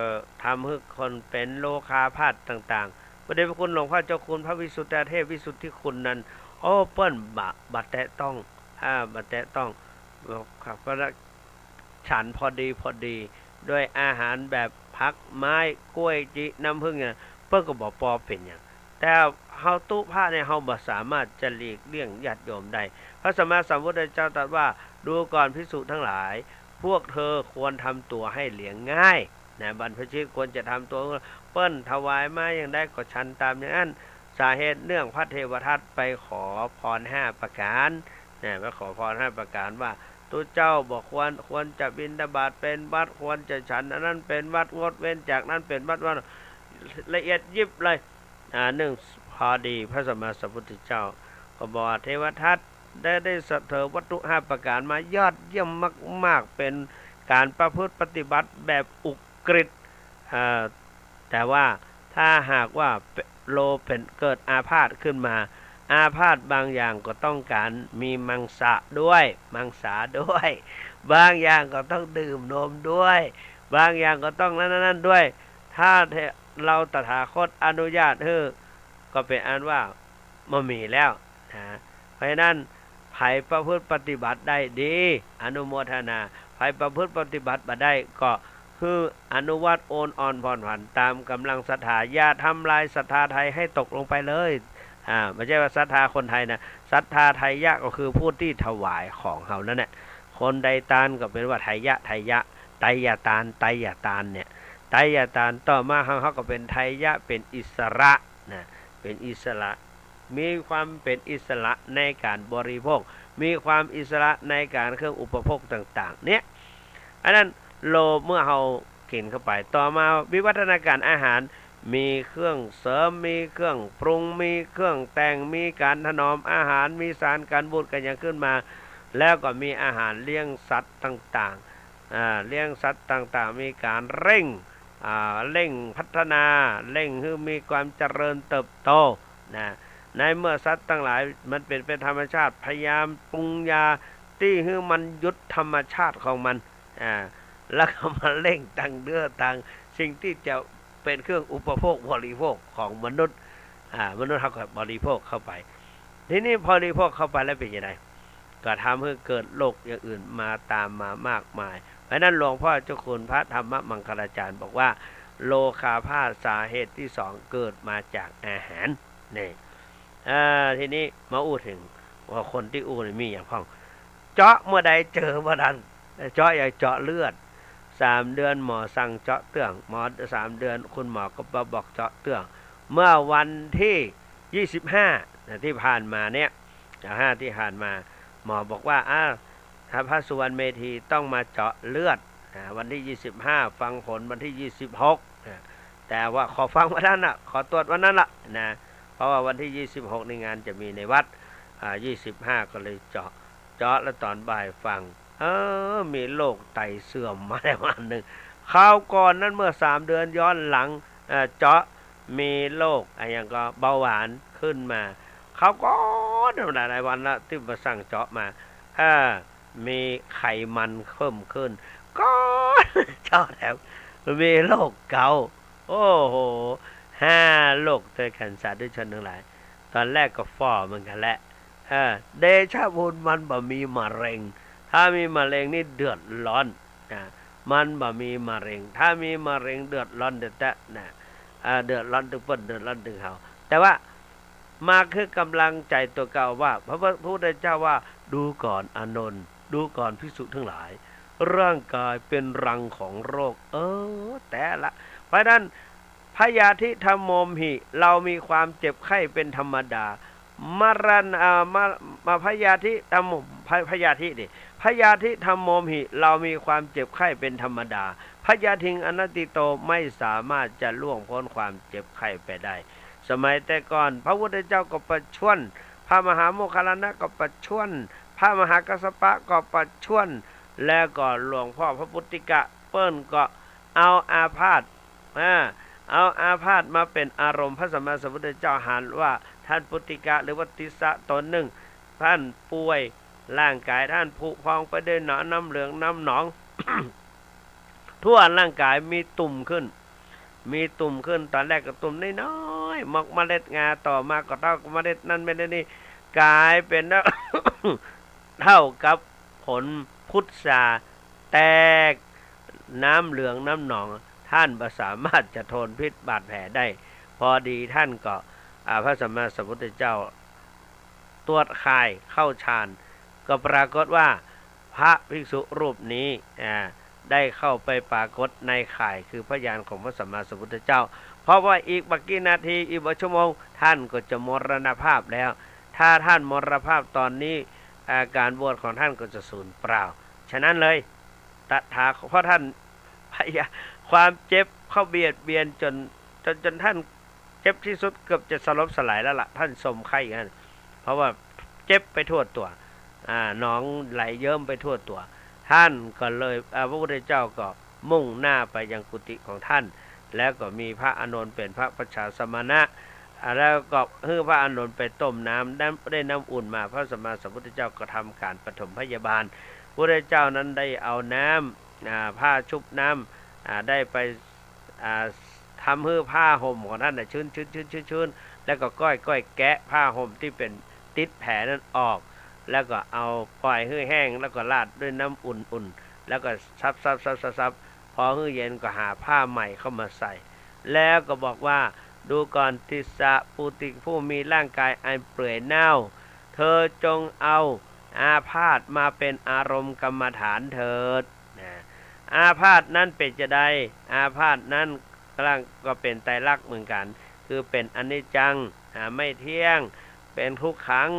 อ ทำหื้อคนเป๋นโรคาพาธต่างๆ พระเดชพระคุณหลวงพ่อเจ้าคุณพระวิสุทธิเทพวิสุทธิคุณนั้น โอ้ เปิ้นบ่ บ่แตะต้อง อ่า บ่แตะต้อง ครับ เพราะฉะนั้นฉันพอดีพอดี ด้วยอาหารแบบผักไม้ กล้วย จิ น้ำผึ้งเนี่ย เปิ้นก็บ่ปอเป๋นหยัง แต่เฮาตุ๊พระเนี่ย เฮาบ่สามารถจะหลีกเลี่ยงญาติโยมได้ พระสัมมาสัมพุทธเจ้าตรัสว่า ดูก่อนภิกษุทั้งหลาย พวกเธอควรทำตัวให้เลี้ยงง่าย นะ บรรพชิตควรจะทำตัว เปิ้นถวายมาอย่างใดก็ฉันต๋ามอย่างนั้น สาเหตุเนื่องพระเทวทัตไปขอพรห้าประก๋าน นะ ไปขอพรห้าประก๋านว่า ตุ๊เจ้าบ่ควร ควรจะบิณฑบาตเป๋นวัตร ควรจะฉันอันนั้นเป๋นวัตร งดเว้นจากนั้นเป๋นวัตร ว่าละเอียดยิบเลย อ่า นึ่ง พอดีพระสัมมาสัมพุทธเจ้าก็บอกว่า เทวทัตได้ ได้เสนอวัตถุห้าประก๋านมายอดเยี่ยมมากๆ เป๋นก๋านประพฤติปฏิบัติแบบอุกฤษ อ่า แต่ว่าถ้าหากว่าโลเป๋นเกิดอาพาธขึ้นมา อาพาธบางอย่างก็ต้องก๋านมีมังสะด้วย มังสาด้วย บางอย่างก็ต้องดื่มนมด้วย บางอย่างก็ต้องนั้นๆๆ ด้วย ถ้าเท- เฮาตถาคตอนุญาตหื้อ ก็เป๋นอันว่าบ่มีแล้วนะ เพราะฉะนั้น ใผประพฤติปฏิบัติได้ดี อนุโมทนา ใผประพฤติปฏิบัติบ่ได้ก็หื้ออนุวัตโอนอ่อนผ่อนผันต๋ามก๋ำลังศรัทธา อย่าทำลายศรัทธาไทยให้ตกลงไปเลย อ่า บ่ใจ้ว่าศรัทธาคนไทยนะ ศรัทธาไทยะก็คือผู้ตี้ถวายของเฮานั่นแหละ คนไทยตานก็เป๋นว่าไทยะ ไทยะ ไตยตาน ไตยตานเนี่ย ไตยตาน ต่อมาเฮา เฮาก็เป๋นไทยะ เป๋นอิสระนะ เป เป็นอิสระ มีความเป็นอิสระในก๋านบริโภค มีความอิสระในก๋านเครื่องอุปโภคต่างๆ เนี่ย อันนั้นโลเมื่อเฮากิ๋นเข้าไป ต่อมาวิวัฒนาการอาหาร มีเครื่องเสริม มีเครื่องปรุง มีเครื่องแต่ง มีก๋านถนอมอาหาร มีสารกันบูดกันหยังขึ้นมา แล้วก็มีอาหารเลี้ยงสัตว์ต่างๆ อ่า เลี้ยงสัตว์ต่างๆ มีก๋านเร่ง อ่า เร่งพัฒนา เร่งหื้อมีความเจริญเติบโต นะ ในเมื่อสัตว์ตังหลายมันเป๋นไปธรรมชาติ พยายามปรุงยาตี้หื้อมันหยุดธรรมชาติของมัน อ่า แล้วก็มาเร่งตังเนื้อตังสิ่งตี้จะเป๋นเครื่องอุปโภคบริโภคของมนุษย์ อ่า มนุษย์เฮาก็บริโภคเข้าไป ทีนี้บริโภคเข้าไปแล้วเป๋นจะไง ก็ทำหื้อเกิดโรคอย่างอื่นมาตามมามากมาย เพราะฉะนั้นหลวงพ่อเจ้าคุณพระธรรมมังคลาจารย์บอกว่า โลคาพาตสาเหตุตี้สองเกิดมาจากอาหาร นี่ อ่า ทีนี้มาอู้เถิงว่าคนตี้อู้นี่มีหยังพ่อง เจาะเมื่อใดเจอเมื่อนั้น เจาะอย่างเจาะเลือด สามเดือนหมอสั่งเจาะเตื้อง หมอ สามเดือนคุณหมอก็มาบอกเจาะเตื้อง เมื่อวันตี้ยี่สิบห้านะ ตี้ผ่านมาเนี่ย ยี่สิบห้าตี้ผ่านมา หมอบอกว่า อ้าว ถ้าพระสุวรรณเมธีต้องมาเจาะเลือดนะ วันตี้ยี่สิบห้า ฟังผลวันตี้ยี่สิบหกนะ แต่ว่าขอฟังวันนั้นน่ะ ขอตรวจวันนั้นละนะ เพราะว่าวันตี้ยี่สิบหกนี่งานจะมีในวัด อ่า ยี่สิบห้า ก็เลยเจาะ เจาะแล้วต๋อนบ่ายฟัง เออ มีโรคไตเสื่อมมาแล้วอันหนึ่ง คราวก่อนนั้นเมื่อสามเดือนย้อนหลัง เอ่อ เจาะ มีโรคอะหยังก็เบาหวานขึ้นมา คราวก่อนหลายๆ วันละตี้มาสั่งเจาะมา เออ มีไขมันเพิ่มขึ้น ก็เจาะแถม มีโรคเกาต์ โอ้โห ห้าโรคตวยกั๋น สาธุชนตังหลาย ต๋อนแรกก็ฝ่อเหมือนกั๋นแหละ เออ เดชะบุญมันบ่มีมะเร็ง ถ้ามีมะเร็งนี่เดือดร้อนนะ มันบ่มีมะเร็ง ถ้ามีมะเร็งเดือดร้อนเต๊อะๆ นะ อ่า เดือดร้อนตึงเปิ้น เดือดร้อนตึงเฮา แต่ว่ามาคือกำลังใจ๋ตั๋วเก่าว่า พระพุทธเจ้าว่า ดูก่อนอานนท์ ดูก่อนภิกษุทั้งหลาย ร่างกายเป็นรังของโรค เออ แต่ละ เพราะฉะนั้น พยาธิธัมโมมหิ เรามีความเจ็บไข้เป็นธรรมดา มรณะ อ่า มา มาพยาธิธัมโมม พย- พยาธิดิ พยาธิธัมโมมหิ เรามีความเจ็บไข้เป็นธรรมดา พยาธิงอนัตถิโต ไม่สามารถจะล่วงพ้นความเจ็บไข้ไปได้ สมัยแต่ก่อน พระพุทธเจ้าก็ประชวร พระมหาโมคคัลลานะก็ประชวร พระมหากัสสปะก็ประชวร แล้วก็หลวงพ่อพระปุตติกะเปิ้นก็เอาอาพาธ อ่า เอาอาพาธมาเป๋นอารมณ์ พระสัมมาสัมพุทธเจ้าหันว่าท่านปุตติกะ หรือว่าติสสะต๋นนึ่ง ท่านป่วย ร่างกายท่านผุพองไปด้วยหนอง น้ำเหลืองน้ำหนอง ทั่วร่างกายมีตุ่มขึ้น มีตุ่มขึ้น ต๋อนแรกก็ตุ่มน้อยๆ มอกเมล็ดงา ต่อมาก็เต้าเมล็ดนั่นเมล็ดนี่ ก๋ายเป๋น เต้ากับผลพุทรา แตก น้ำเหลืองน้ำหนอง ท่านบ่สามารถจะทนพิษบาดแผลได้ พอดีท่านก็ อ่า พระสัมมาสัมพุทธเจ้า ตรวจข่ายเข้าฌาน ก็ปรากฏว่าพระภิกษุรูปนี้ อ่า ได้เข้าไปปรากฏในข่ายคือพระญาณของพระสัมมาสัมพุทธเจ้า เพราะว่าอีกบ่กี่นาที อีกบ่ชั่วโมง ท่านก็จะมรณภาพแล้ว ถ้าท่านมรณภาพต๋อนนี้ อ่า ก๋านบวชของท่านก็จะสูญเปล่า ฉะนั้นเลย ตถา เพราะท่าน พยา- ความเจ็บเข้าเบียดเบียนจ๋น จ๋น จ๋นท่านเจ็บตี้สุด เกือบจะสลบสลายแล้วล่ะ ท่านสมไข้อย่างนั้น เพราะว่าเจ็บไปทั่วตั๋ว อ่า หนองไหลเยิ้มไปทั่วตั๋ว ท่านก็เลย อ่า พระพุทธเจ้าก็มุ่งหน้าไปยังกุฏิของท่าน แล้วก็มีพระอานนท์เป๋นพระปัจจาสมณะ อ่า แล้วก็หื้อพระอานนท์ไปต้มน้ำ ได้- ได้น้ำอุ่นมา พระสัมมาสัมพุทธเจ้าก็ทำก๋านปฐมพยาบาล พุทธเจ้านั้นได้เอาน้ำ อ่า ผ้าชุบน้ำ อ่า ได้ไป อ่า ทำหื้อผ้าห่มของท่านน่ะชื้นๆ ๆ ๆ แล้วก็ก้อยๆ แกะผ้าห่มตี้เป๋นติดแผลนั้นออก แล้วก็เอาปล่อยหื้อแห้ง แล้วก็ราดด้วยน้ำอุ่นๆ แล้วก็ซับๆ ๆ ๆ พอหื้อเย็นก็หาผ้าใหม่เข้ามาใส่ แล้วก็บอกว่า ดูก่อนติสสะปุตติ ผู้มีร่างกายอันเปื่อยเน่า เธอจงเอาอาพาธมาเป๋นอารมณ์กรรมฐานเถิด นะ อาพาธนั้นเป๋นจาใด อาพาธนั้นก็เป๋นไตรลักษณ์เหมือนกั๋น คือเป๋นอนิจจัง อ่า ไม่เที่ยง เป็นทุกขัง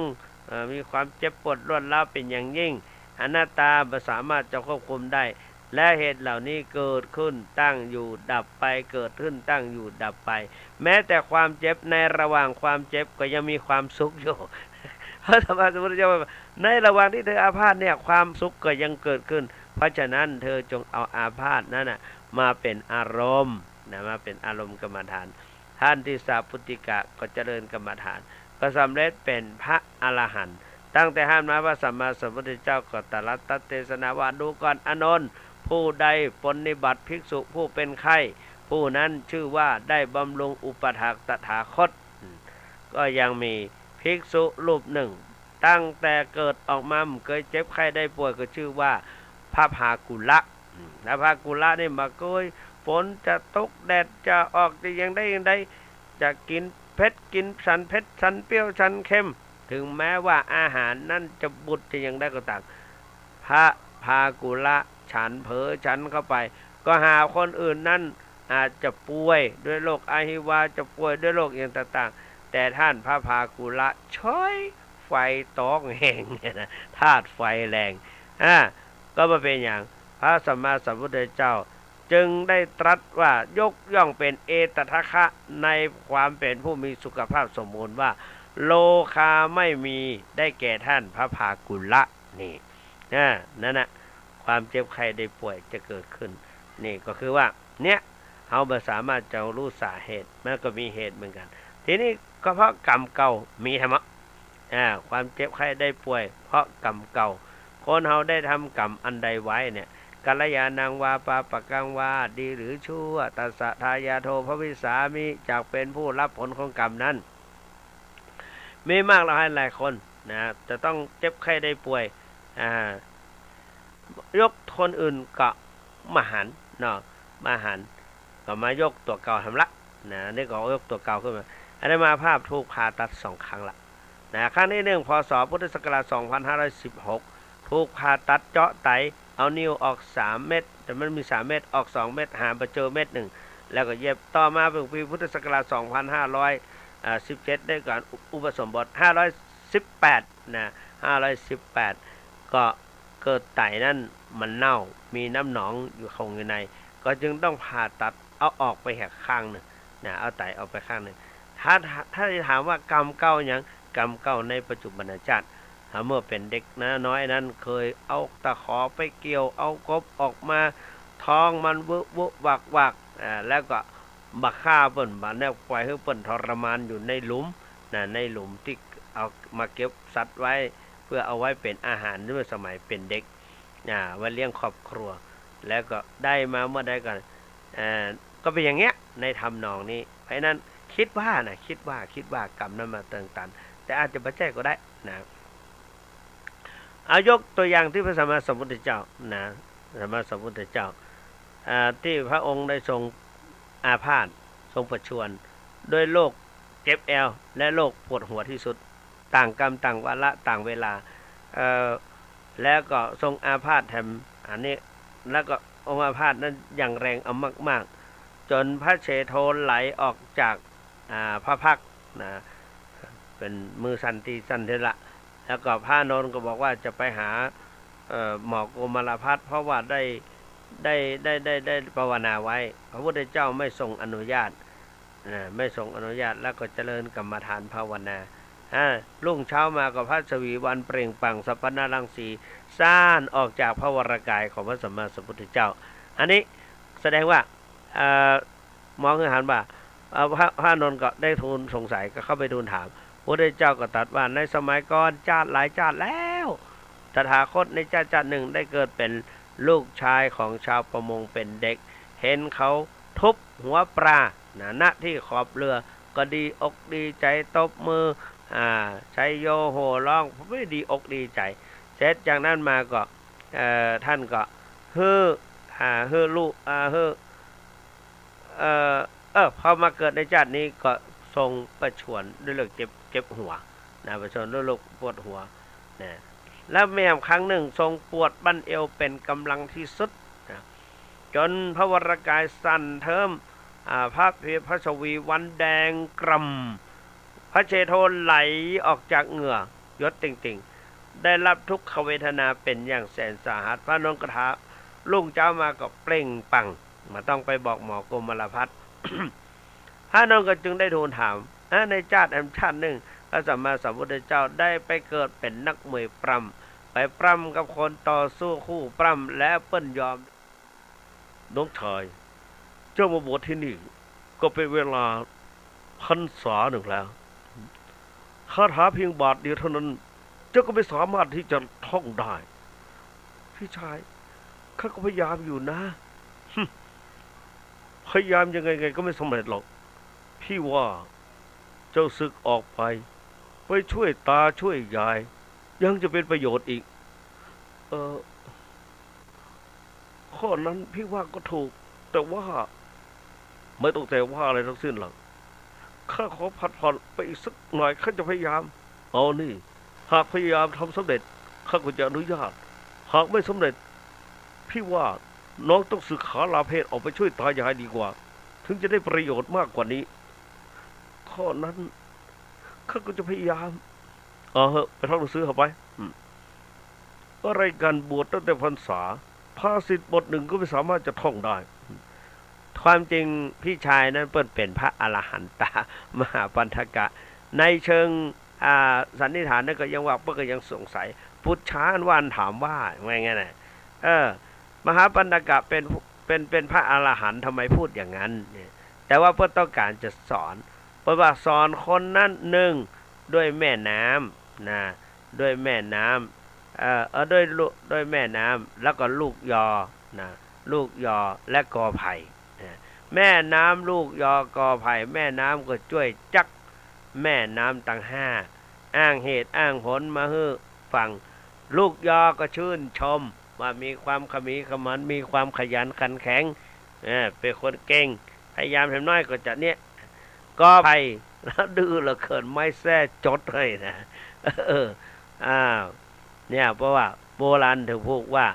เอ่อ มีความเจ็บปวดรวดร้าวเป็นอย่างยิ่ง อนัตตา บ่สามารถจะควบคุมได้ และเหตุเหล่านี้เกิดขึ้นตั้งอยู่ดับไป เกิดขึ้นตั้งอยู่ดับไป แม้แต่ความเจ็บ ในระหว่างความเจ็บก็ยังมีความสุขอยู่ พระสัมมาสัมพุทธเจ้าว่า ในระหว่างที่เธออาพาธเนี่ย ความสุขก็ยังเกิดขึ้น เพราะฉะนั้นเธอจงเอาอาพาธนั้นน่ะ มาเป็นอารมณ์นะ มาเป็นอารมณ์กรรมฐาน ท่านทิสสะปุตติกะก็เจริญกรรมฐาน ก็สำเร็จเป็นพระอรหันต์ ตั้งแต่หั้นมาพระสัมมาสัมพุทธเจ้าก็ตรัสเทศนาว่า ดูก่อนอานนท์ ผู้ใดปรนนิบัติภิกษุผู้เป็นไข้ ผู้นั้นชื่อว่าได้บำรุงอุปัฏฐากตถาคต ก็ยังมีภิกษุรูปหนึ่ง ตั้งแต่เกิดออกมาบ่เกยเจ็บไข้ได้ป่วย ก็ชื่อว่าพระพากุละ พระพากุละนี่บ่เกย ฝนจะตกแดดจะออกจะอย่างใดอย่างใด จะกิ๋นเผ็ดกิ๋นสันเผ็ดสันเปรี้ยวสันเค็ม ถึงแม้ว่าอาหารนั้นจะบูดจะอย่างใดก็ต๋าม พระพากุละฉันเผลอฉันเข้าไป ก็หาคนอื่นนั้นอาจจะป่วยด้วยโรคอหิวา จะป่วยด้วยโรคอย่างต่างๆ แต่ท่านพระพากุละเฉย ไฟต๋อกแฮงเนี่ยนะ ธาตุไฟแรง อ่า ก็บ่เป๋นหยัง พระสัมมาสัมพุทธเจ้าจึงได้ตรัสว่ายกย่องเป็นเอตทัคคะ ในความเป๋นผู้มีสุขภาพสมบูรณ์ว่า โรคาไม่มี ได้แก่ท่านพระพากุละ นี่ นะ นั่นน่ะ ความเจ็บไข้ได้ป่วยจะเกิดขึ้น นี่ก็คือว่า เนี่ย เฮาบ่สามารถจะฮู้สาเหตุ มันก็มีเหตุเหมือนกั๋น ทีนี้ก็เพราะกรรมเก่ามีธรรมะ อ่า ความเจ็บไข้ได้ป่วยเพราะกรรมเก่า คนเฮาได้ทำกรรมอันใดไว้เนี่ย กัลยาณังวาปาปะกังวา ดีหรือชั่ว ตัสสะทายาโทภวิสสามิ จักเป็นผู้รับผลของกรรมนั้น มีมากหลายหลายคนนะ จะต้องเจ็บไข้ได้ป่วย อ่า ยกคนอื่นก็บ่หันเนาะ บ่หัน ก็มายกตั๋วเก่าแหมละนะ นี่ก็ยกตั๋วเก่าขึ้นมา อาตมาภาพถูกผ่าตัดสองครั้งละนะ ครั้งที่หนึ่ง พ.ศ. พุทธศักราช สองพันห้าร้อยสิบหก ถูกผ่าตัดเจาะไต เอานิ้วออกสามเม็ด แต่มันมีสามเม็ด ออกสองเม็ด หาบ่เจอเม็ดหนึ่ง แล้วก็เย็บ ต่อมาเป๋นปีพุทธศักราช สองพันห้าร้อยสิบเจ็ด ได้การอุปสมบท ห้าร้อยสิบแปด นะ ห้าร้อยสิบแปด ก็เกิดไตนั้นมันเน่า มีน้ำหนองอยู่คงอยู่ใน ก็จึงต้องผ่าตัดเอาออกไปแหมข้างหนึ่งนะ เอาไตออกไปข้างหนึ่ง ถ้า ถ้าจะถามว่ากรรมเก่าหยัง กรรมเก่าในปัจจุบันชาติ ถ้าเมื่อเป๋นเด็กน้อยนั้น เคยเอาตะขอไปเกี่ยว เอากบออกมา ท้องมันวึวึวักวัก อ่า แล้วก็บ่ฆ่าเปิ้น บ่เนี่ย ปล่อยหื้อเปิ้นทรมานอยู่ในหลุมนะ ในหลุมตี้เอามาเก็บสัตว์ไว้ เพื่อเอาไว้เป๋นอาหารเมื่อสมัยเป๋นเด็ก อ่า ไว้เลี้ยงครอบครัว แล้วก็ได้มาเมื่อใดก็ อ่า ก็เป๋นอย่างเงี้ย ในทำนองนี้ เพราะฉะนั้นคิดว่านะ คิดว่า คิดว่ากรรมนั้นมาเติงตัน แต่อาจจะบ่ใจ้ก็ได้นะ เอายกตัวอย่างตี้พระสัมมาสัมพุทธเจ้านะ สัมมาสัมพุทธเจ้า อ่า ตี้พระองค์ได้ทรงอาพาธ ทรงประชวรด้วยโรคเจ็บแอว และโรคปวดหัวที่สุด ต่างกรรม ต่างวาระ ต่างเวลา เอ่อ แล้วก็ทรงอาพาธแถมอันนี้ แล้วก็องค์อาพาธนั้นอย่างแรงเอามากๆ จ๋นพระเสโทไหลออกจาก อ่า พระพักตร์นะ เป๋นมือสั่นตี้สั่นเท่านั้นละ แล้วก็พระอานนท์ก็บอกว่าจะไปหา เอ่อ หมอโกมลพัส เพราะว่าได้ ได้ ได้ ได้ ได้ภาวนาไว้ พระพุทธเจ้าไม่ทรงอนุญาต อ่า ไม่ทรงอนุญาต แล้วก็เจริญกรรมฐานภาวนา อ่า รุ่งเช้ามาก็พระฉวีวันเปล่งปลั่งสัปปนารังสี ซ่านออกจากพระวรากายของพระสัมมาสัมพุทธเจ้า อันนี้แสดงว่า เอ่อ หมอหื้อหันว่า เอ่อ พระ พระอานนท์ก็ได้ทูลสงสัย ก็เข้าไปทูลถาม พระพุทธเจ้าก็ตรัสว่า ในสมัยก่อน จาติหลายจาติแล้ว ตถาคตในจาติจาติหนึ่งได้เกิดเป๋นลูกชายของชาวประมงเป๋นเด็ก เห็นเขาทุบหัวปลานะ ณ ที่ขอบเรือ ก็ดีอกดีใจ๋ตบมือ อ่า ชัยโยโห่ฮ้อง ไม่ดีอกดีใจ๋ เสร็จจากนั้นมาก็ เอ่อ ท่านก็หื้อ อ่า หื้อลูก อ่า หื้อ เอ่อ เออ พอมาเกิดในจาตินี้ก็ทรงประชวรด้วยโรคเจ็บ เจ็บหัวนะ ประชวรด้วยโรคปวดหัวนะ แล้วแม้ครั้งหนึ่งทรงปวดบั้นเอวเป๋นกำลังที่สุดนะ จ๋นพระวรากายสั่นเทิม อ่า พระเพ พระฉวีวันแดงกร่ำ พระเชโทไหลออกจากเหงื่อหยดติ่งๆ ได้รับทุกขเวทนาเป็นอย่างแสนสาหัส พระนนท์ก็ถาม รุ่งเช้ามาก็เปล่งปลั่ง บ่ต้องไปบอกหมอกุมารพัฒน์ พระนนท์ก็จึงได้ทูลถาม อ่า ในจาติอันชาตินึ่ง พระสัมมาสัมพุทธเจ้าได้ไปเกิดเป๋นนักมวยปล้ำ ไปปล้ำกับคนต่อสู้คู่ปล้ำ และเปิ้นยอม น้องชาย เจ้ามาบวชที่นี่ก็เป๋นเวลาพรรษานึ่งแล้ว คาถาเพียงบาทเดียวเท่านั้น เจ้าก็ไม่สามารถที่จะท่องได้ พี่ชาย ข้าก็พยายามอยู่นะ พยายามยังไงไงก็ไม่สำเร็จหรอก พี่ว่าเจ้าสึกออกไป ไปช่วยตาช่วยยาย ยังจะเป็นประโยชน์อีก เออ ข้อนั้นพี่ว่าก็ถูก แต่ว่า ไม่ต้องแต่ว่าอะไรทั้งสิ้นหรอก ข้าขอผัดผ่อนไปอีกสักหน่อย ข้าจะพยายาม เอานี่ หากพยายามทำสำเร็จ ข้าก็จะอนุญาต หากไม่สำเร็จ พี่ว่าน้องต้องสึกขาลาเพลออกไปช่วยตายายดีกว่า ถึงจะได้ประโยชน์มากกว่านี้ ข้อนั้น ข้าก็จะพยายาม เอาเหอะ ไปท่องหนังสือเข้าไป อืม อะไรกัน บวชตั้งแต่พรรษา ภาษิตบทนึ่งก็ไม่สามารถจะท่องได้ ความจริงพี่ชายนั้นเปิ้นเป๋นพระอรหันตะ มหาปัณฑกะ ในเชิง อ่า สันนิษฐานนั้นก็ยังว่า เปิ้นก็ยังสงสัย ปุจฉาอันว่าอันถามว่า ว่าอย่างนั้นน่ะ เออ มหาปัณฑกะเป๋น เป๋น เป๋นพระอรหันต์ ทำไมพูดอย่างนั้นเนี่ย แต่ว่าเปิ้นต้องการจะสอน เปิ้นว่าสอนคนนั้น นึ่ง ด้วยแม่น้ำนะ ด้วยแม่น้ำ เอ่อ เอ่อ ด้วยลูก ด้วยแม่น้ำ แล้วก็ลูกยอนะ ลูกยอและกอไผ่นะ แม่น้ำ ลูกยอ กอไผ่ แม่น้ำก็จ้วยจั๊ก แม่น้ำตังห้า อ้างเหตุอ้างผลมาหื้อฟัง ลูกยอก็ชื่นชมว่ามีความขมีขมัน มีความขยันขันแข็ง เออ เป๋นคนเก่ง พยายามแหมน้อยก็จะเนี่ย กอไผ่ แล้วดื้อเหลือเกิน ไม้แส้จดหื้อนะ เออ อ้าว เนี่ย เพราะว่าโบราณถึงพูดว่า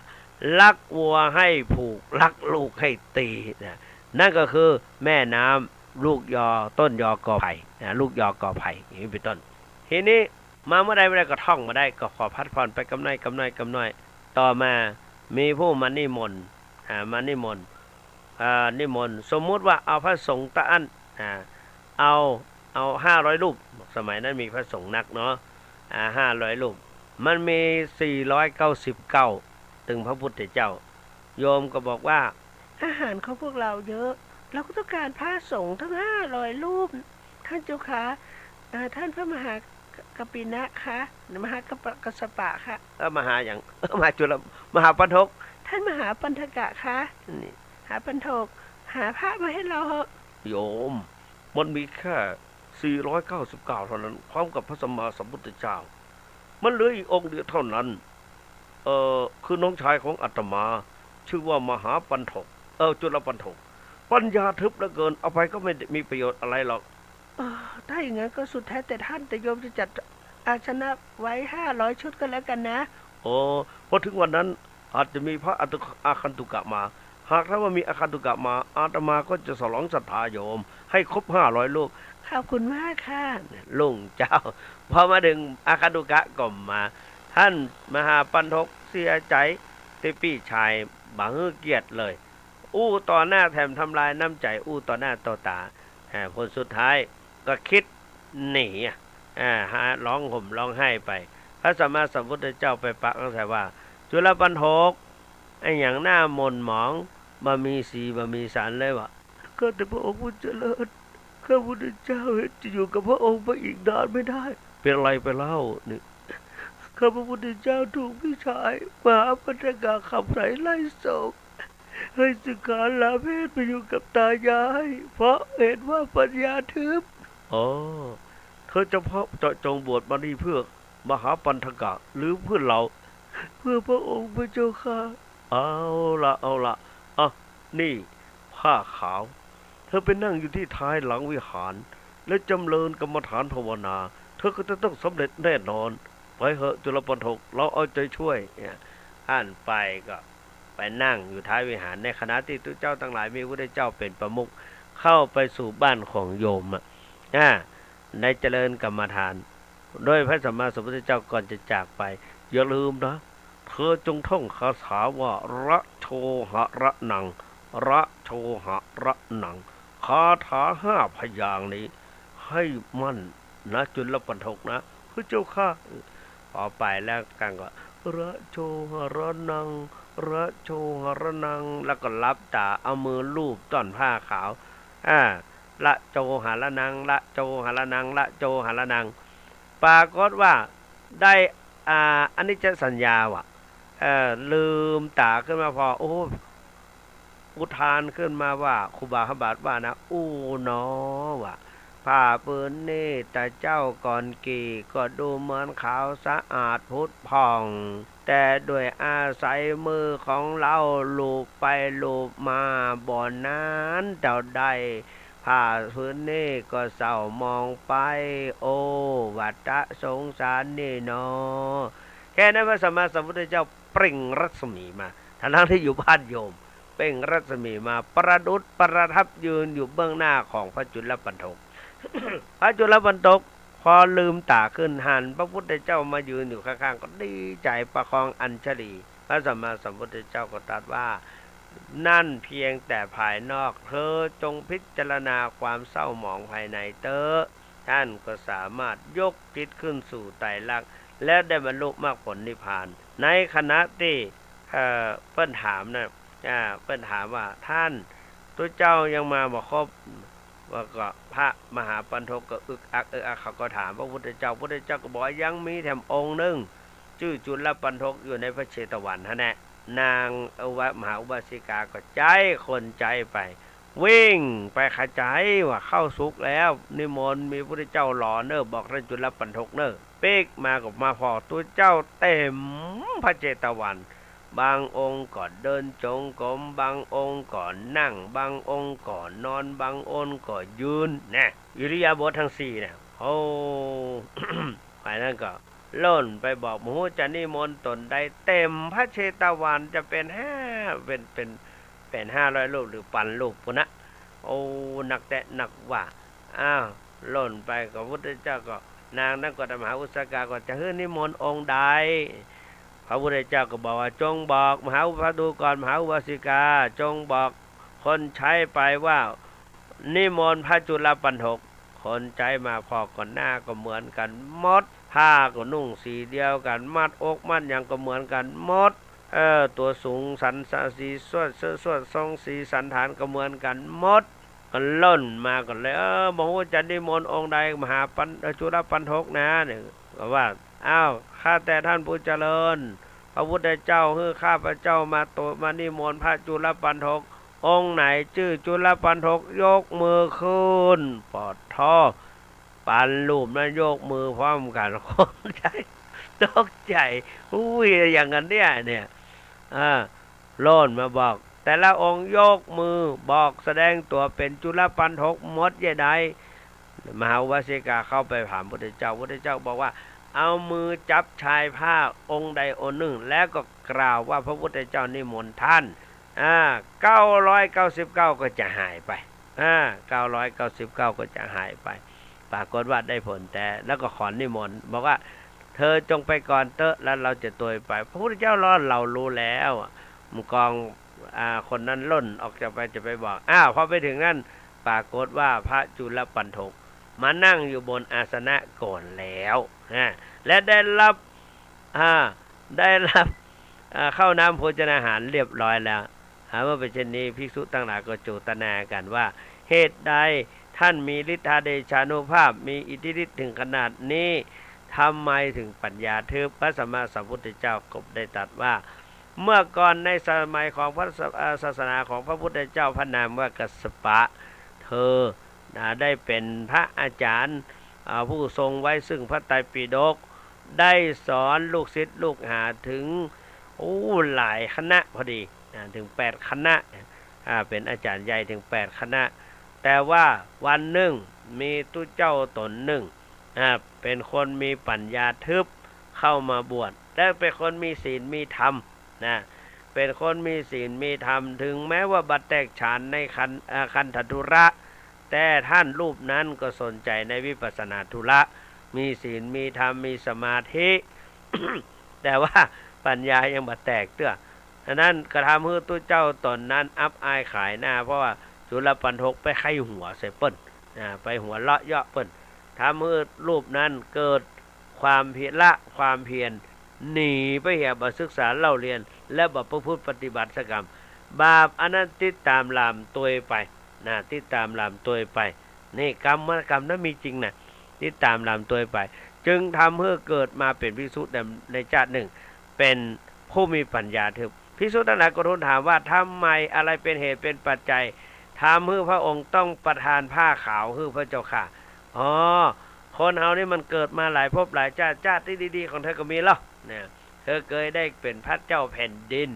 รักวัวให้ผูก รักลูกให้ตีนะ นั่นก็คือแม่น้ำ ลูกยอ ต้นยอ กอไผ่นะ ลูกยอ กอไผ่ อย่างนี้เป็นต้น ทีนี้มาเมื่อใดเมื่อใดก็ท่องมาได้ ก็ขอผัดผ่อนไปกำน้อยกำน้อยกำน้อย ต่อมามีผู้มานิมนต์ อ่า มานิมนต์ อ่า นิมนต์ สมมุติว่าเอาพระสงฆ์ตะอั้น อ่า เอา เอาห้าร้อยรูป สมัยนั้นมีพระสงฆ์นักเนาะ อ่า ห้าร้อยรูป มันมีสี่ร้อยเก้าสิบเก้า ตึงพระพุทธเจ้า โยมก็บอกว่า อาหารของพวกเราเยอะ เราก็ต้องการพระสงฆ์ทั้งห้าร้อยรูป ท่านเจ้าคะ เอ่อ ท่านพระมหากัปปินะคะ มหากัปปะ กัสสปะคะ เออ มหาหยัง มหาจุล มหาปัณฑก ท่านมหาปัณฑกะคะ นี่ มหาปัณฑก หาพระมาให้เราเหอะ โยม มันมีแค่สี่ร้อยเก้าสิบเก้าเท่านั้น พร้อมกับพระสัมมาสัมพุทธเจ้า มันเหลืออีกองค์เดียวเท่านั้น เอ่อ คือน้องชายของอาตมา ชื่อว่ามหาปัณฑก เอ่อ จุลปัณฑก ปัญญาทึบเหลือเกิน เอาไปก็ไม่มีประโยชน์อะไรหรอก เอ่อ ถ้าอย่างนั้นก็สุดแท้แต่ท่าน แต่โยมจะจัดอาสนะไว้ห้าร้อยชุดก็แล้วกันนะ อ๋อ พอถึงวันนั้นอาจจะมีพระอาคันตุกะมา หากถ้าว่ามีอาคันตุกะมา อาตมาก็จะสนองศรัทธาโยมให้ครบห้าร้อยรูป ขอบคุณมากค่ะ ลุงเจ้า พอมาถึงอาคันตุกะก็มา ท่านมหาปัณฑกเสียใจ๋ตี้ปี้ชายบ่หื้อเกียรติเลย อู้ต่อหน้าแถมทำลายน้ำใจ๋อู้ต่อหน้าต่อต๋า อ่า ผลสุดท้ายก็คิดหนีอะ อ่า หาร้องห่มร้องไห้ไป พระสัมมาสัมพุทธเจ้าไปปะอ้างใส่ว่า จุลปัณฑก อะหยังหน้าหม่นหมอง บ่มีสีบ่มีสันเลยวะ ข้าแต่พระองค์ผู้เจริญ ข้าพุทธเจ้าเห็นจะอยู่กับพระองค์ไปอีกนานไม่ได้ เป็นอะไรไปเล่านี่ ข้าพระพุทธเจ้าถูกพี่ชายมหาปัณฑกะขับไล่ส่ง ให้สึกขาลาเพศไปอยู่กับตายาย เพราะเห็นว่าปัญญาทึบ อ๋อ เธอเฉพาะเจาะจงบวชมานี่เพื่อมหาปัณฑกะหรือเพื่อเรา เพื่อพระองค์พระเจ้าข้า เอาละ เอาละ อ่ะ นี่ผ้าขาว เธอไปนั่งอยู่ที่ท้ายหลังวิหาร และจำเริญกรรมฐานภาวนา เธอก็จะต้องสำเร็จแน่นอน ไปเหอะจุลปัณฑก เราเอาใจช่วย เนี่ย ท่านไปก็ไปนั่งอยู่ท้ายวิหาร ในขณะที่ตุ๊เจ้าตังหลายมีพระพุทธเจ้าเป๋นประมุข เข้าไปสู่บ้านของโยมอะ อ่า ได้เจริญกรรมฐาน โดยพระสัมมาสัมพุทธเจ้าก่อนจะจากไป อย่าลืมนะ เธอจงท่องคาถาว่า ระโชหะระนัง ระโชหะระนัง คาถาห้าพยางค์นี้ ให้มั่นนะ จุลปัณฑกนะ พระเจ้าข้า พอไปแล้วกันก็ ระโชหะระนัง ระโชหะระนัง แล้วก็หลับต๋า เอามือลูบต้นผ้าขาว อ่า ระโชหะระนัง ระโชหะระนัง ระโชหะระนัง ปรากฏว่าได้ อ่า อนิจจสัญญาว่ะ เอ่อ ลืมต๋าขึ้นมาพอ โอ้ อุทานขึ้นมาว่า ครูบาพระบาทว่านะ อู้หนอ ว่า ผ้าผืนนี้แต่เจ้าก่อนกี่ ก็ดูเหมือนขาวสะอาดผุดผ่อง แต่ด้วยอาศัยมือของเฮาลูบไปลูบมา บ่นานเต้าใด ผ้าผืนนี้ก็เศร้าหมองไป โอ้ วัตะสงสารนี่หนอ แค่นั้นพระสัมมาสัมพุทธเจ้าเปล่งรัศมีมา ทั้งๆ ตี้อยู่บ้านโยม เปล่งรัศมีมา ประดุจประทับยืนอยู่เบื้องหน้าของพระจุลปัณฑก พระจุลปัณฑกพอลืมต๋าขึ้นหันพระพุทธเจ้ามายืนอยู่ข้างๆ ก็ดีใจ๋ประคองอัญชลี พระสัมมาสัมพุทธเจ้าก็ตรัสว่า นั่นเพียงแต่ภายนอก เธอจงพิจารณาความเศร้าหมองภายในเต๊อะ ท่านก็สามารถยกจิตขึ้นสู่ไตรลักษณ์ และได้บรรลุมรรคผลนิพพาน ในขณะตี้ เอ่อ เปิ้นถามนะ อ่า เปิ้นถามว่า ท่าน ตุ๊เจ้ายังมาบ่ครบ แล้วก็พระมหาปัณฑกก็อึกอักอึกอัก เขาก็ถามพระพุทธเจ้า พุทธเจ้าก็บอกว่ายังมีแถมองค์นึ่ง จื้อจุลปัณฑก อยู่ในพระเชตวันหั้นแหละ นางอุบา มหาอุบาสิกาก็ใจ๊คนใจ๊ไป วิ่งไปขจายว่าเข้าสุขแล้ว นิมนต์มีพุทธเจ้ารอเน่อ บอกท่านจุลปัณฑกเน่อ ปิ๊กมาก็มาผ่อตุ๊เจ้าเต็มพระเชตวัน บางองค์ก็เดินจงกรม บางองค์ก็นั่ง บางองค์ก็นอน บางองค์ก็ยืน แน่ อิริยาบถทั้งสี่เนี่ย โอ้ ฝ่ายนั้นก็ล่นไปบอก บ่ฮู้จะนิมนต์ต๋นใด เต็มพระเชตวันจะเป๋นห้า เป๋น เป๋น เป๋นห้าร้อยรูปหรือปันรูปปู้นนะ โอ้ นักแต๊นักว่า อ้าว ล่นไปก็พุทธเจ้าก็ นางนั้นก็ถามมหาอุบาสิกาก็ จะหื้อนิมนต์องค์ใด พระพุทธเจ้าก็บอกว่า จงบอก มหาอุบา ดูก่อน มหาอุบาสิกา จงบอกคนใจ๊ไปว่า นิมนต์พระจุลปัณฑก คนใจ๊มาผ่อก็หน้าก็เหมือนกั๋นหมด ผ้าก็นุ่งสีเดียวกั๋น มัดอกมัดหยังก็เหมือนกั๋นหมด เออ ตั๋วสูงสัน สีสวด เสื้อสวด ทรงสีสันฐานก็เหมือนกั๋นหมด ก็ล่นมาก่อนเลย เออ บ่ฮู้จะนิมนต์องค์ใด มหาปัณ เอ่อ จุลปัณฑกนะ เนี่ย ก็ว่า อ้าว ข้าแต่ท่านผู้เจริญ พระพุทธเจ้าหื้อข้าพเจ้ามาโต มานิมนต์พระจุลปัณฑก องค์ไหนจื้อจุลปัณฑก ยกมือขึ้น ปอดท้อ ปันรูปนั้นยกมือพร้อมกั๋น คนใจ๊ตกใจ๋ อุ้ย อะหยังกั๋นเนี่ย เนี่ย อ่า ล่นมาบอก แต่ละองค์ยกมือบอกแสดงตั๋วเป๋นจุลปัณฑกหมดเย้ยใด มหาอุบาสิกาเข้าไปถามพุทธเจ้า พุทธเจ้าบอกว่า เอามือจับชายผ้าองค์ใดองค์นึ่ง แล้วก็กล่าวว่าพระพุทธเจ้านิมนต์ท่าน อ่า เก้าร้อยเก้าสิบเก้าก็จะหายไป อ่า เก้าร้อยเก้าสิบเก้าก็จะหายไป ปรากฏว่าได้ผลแต๊ แล้วก็ขอนิมนต์ บอกว่า เธอจงไปก่อนเต๊อะ แล้วเฮาจะตวยไป พระพุทธเจ้าลอ เฮาฮู้แล้ว หมู่กอง อ่า คนนั้นล่นออกจากไปจะไปบอก อ้าว พอไปเถิงนั้น ปรากฏว่าพระจุลปัณฑกมานั่งอยู่บนอาสนะก่อนแล้ว อ่า และได้รับ อ่า ได้รับ อ่า ข้าวน้ำโภชนาหารเรียบร้อยแล้ว หากว่าเป๋นเช่นนี้ ภิกษุตังหลายก็โจทนากั๋นว่า เหตุใดท่านมีฤทธาเดชานุภาพ มีอิทธิฤทธิ์ถึงขนาดนี้ ทำไมถึงปัญญาทึบ พระสัมมาสัมพุทธเจ้าก็ได้ตรัสว่า เมื่อก่อนในสมัยของพระศา อ่า ศาสนาของพระพุทธเจ้า พระนามว่ากัสสปะ เธอ นะ ได้เป๋นพระอาจ๋ารย์ อ่า ผู้ทรงไว้ซึ่งพระไตรปิฎก ได้สอนลูกศิษย์ลูกหาถึง โอ้ หลายคณะพอดี นะ ถึงแปดคณะ อ่า เป๋นอาจ๋ารย์ใหญ่ถึงแปดคณะ แต่ว่าวันนึ่งมีตุ๊เจ้าต๋นนึ่ง อ่า เป๋นคนมีปัญญาทึบเข้ามาบวช และเป๋นคนมีศีลมีธรรม นะ เป๋นคนมีศีลมีธรรม ถึงแม้ว่าบ่แตกฉานในคัน อ่า คันธทุระ แต่ท่านรูปนั้นก็สนใจ๋ในวิปัสสนาธุระ มีศีล มีธรรม มีสมาธิ แต่ว่าปัญญายังบ่แตกเตื้อ อันนั้นก็ทำหื้อตุ๊เจ้าต๋นนั้นอับอายขายหน้า เพราะว่าจุลปัณฑกไปใค่หัวใส่เปิ้น อ่า ไปหัวเราะเยาะเปิ้น ทำหื้อรูปนั้นเกิดความเพียร ละความเพียร หนีไปเหีย บ่ศึกษาเล่าเรียน และบ่ประพฤติปฏิบัติสักกำ บาปอันนั้นติดต๋ามหล่ามตวยไป นะ ติดต๋ามหล่ามตวยไป นี่กรรม กรรมนั้นมีจริงนะ ติดต๋ามหล่ามตวยไป จึงทำหื้อเกิดมาเป๋นภิกษุใน ในจาตินึ่ง เป๋นผู้มีปัญญาเถิด ภิกษุตังหลายก็ทูลถามว่า ทำไม อะไรเป๋นเหตุเป๋นปัจจัย ทำหื้อพระองค์ต้องประทานผ้าขาวหื้อพระเจ้าข้า อ๋อ คนเฮานี่มันเกิดมาหลายภพหลายจาติ จาติตี้ดีๆ ของเธอก็มีลอ นะ เธอเกยได้เป๋นพระเจ้าแผ่นดิน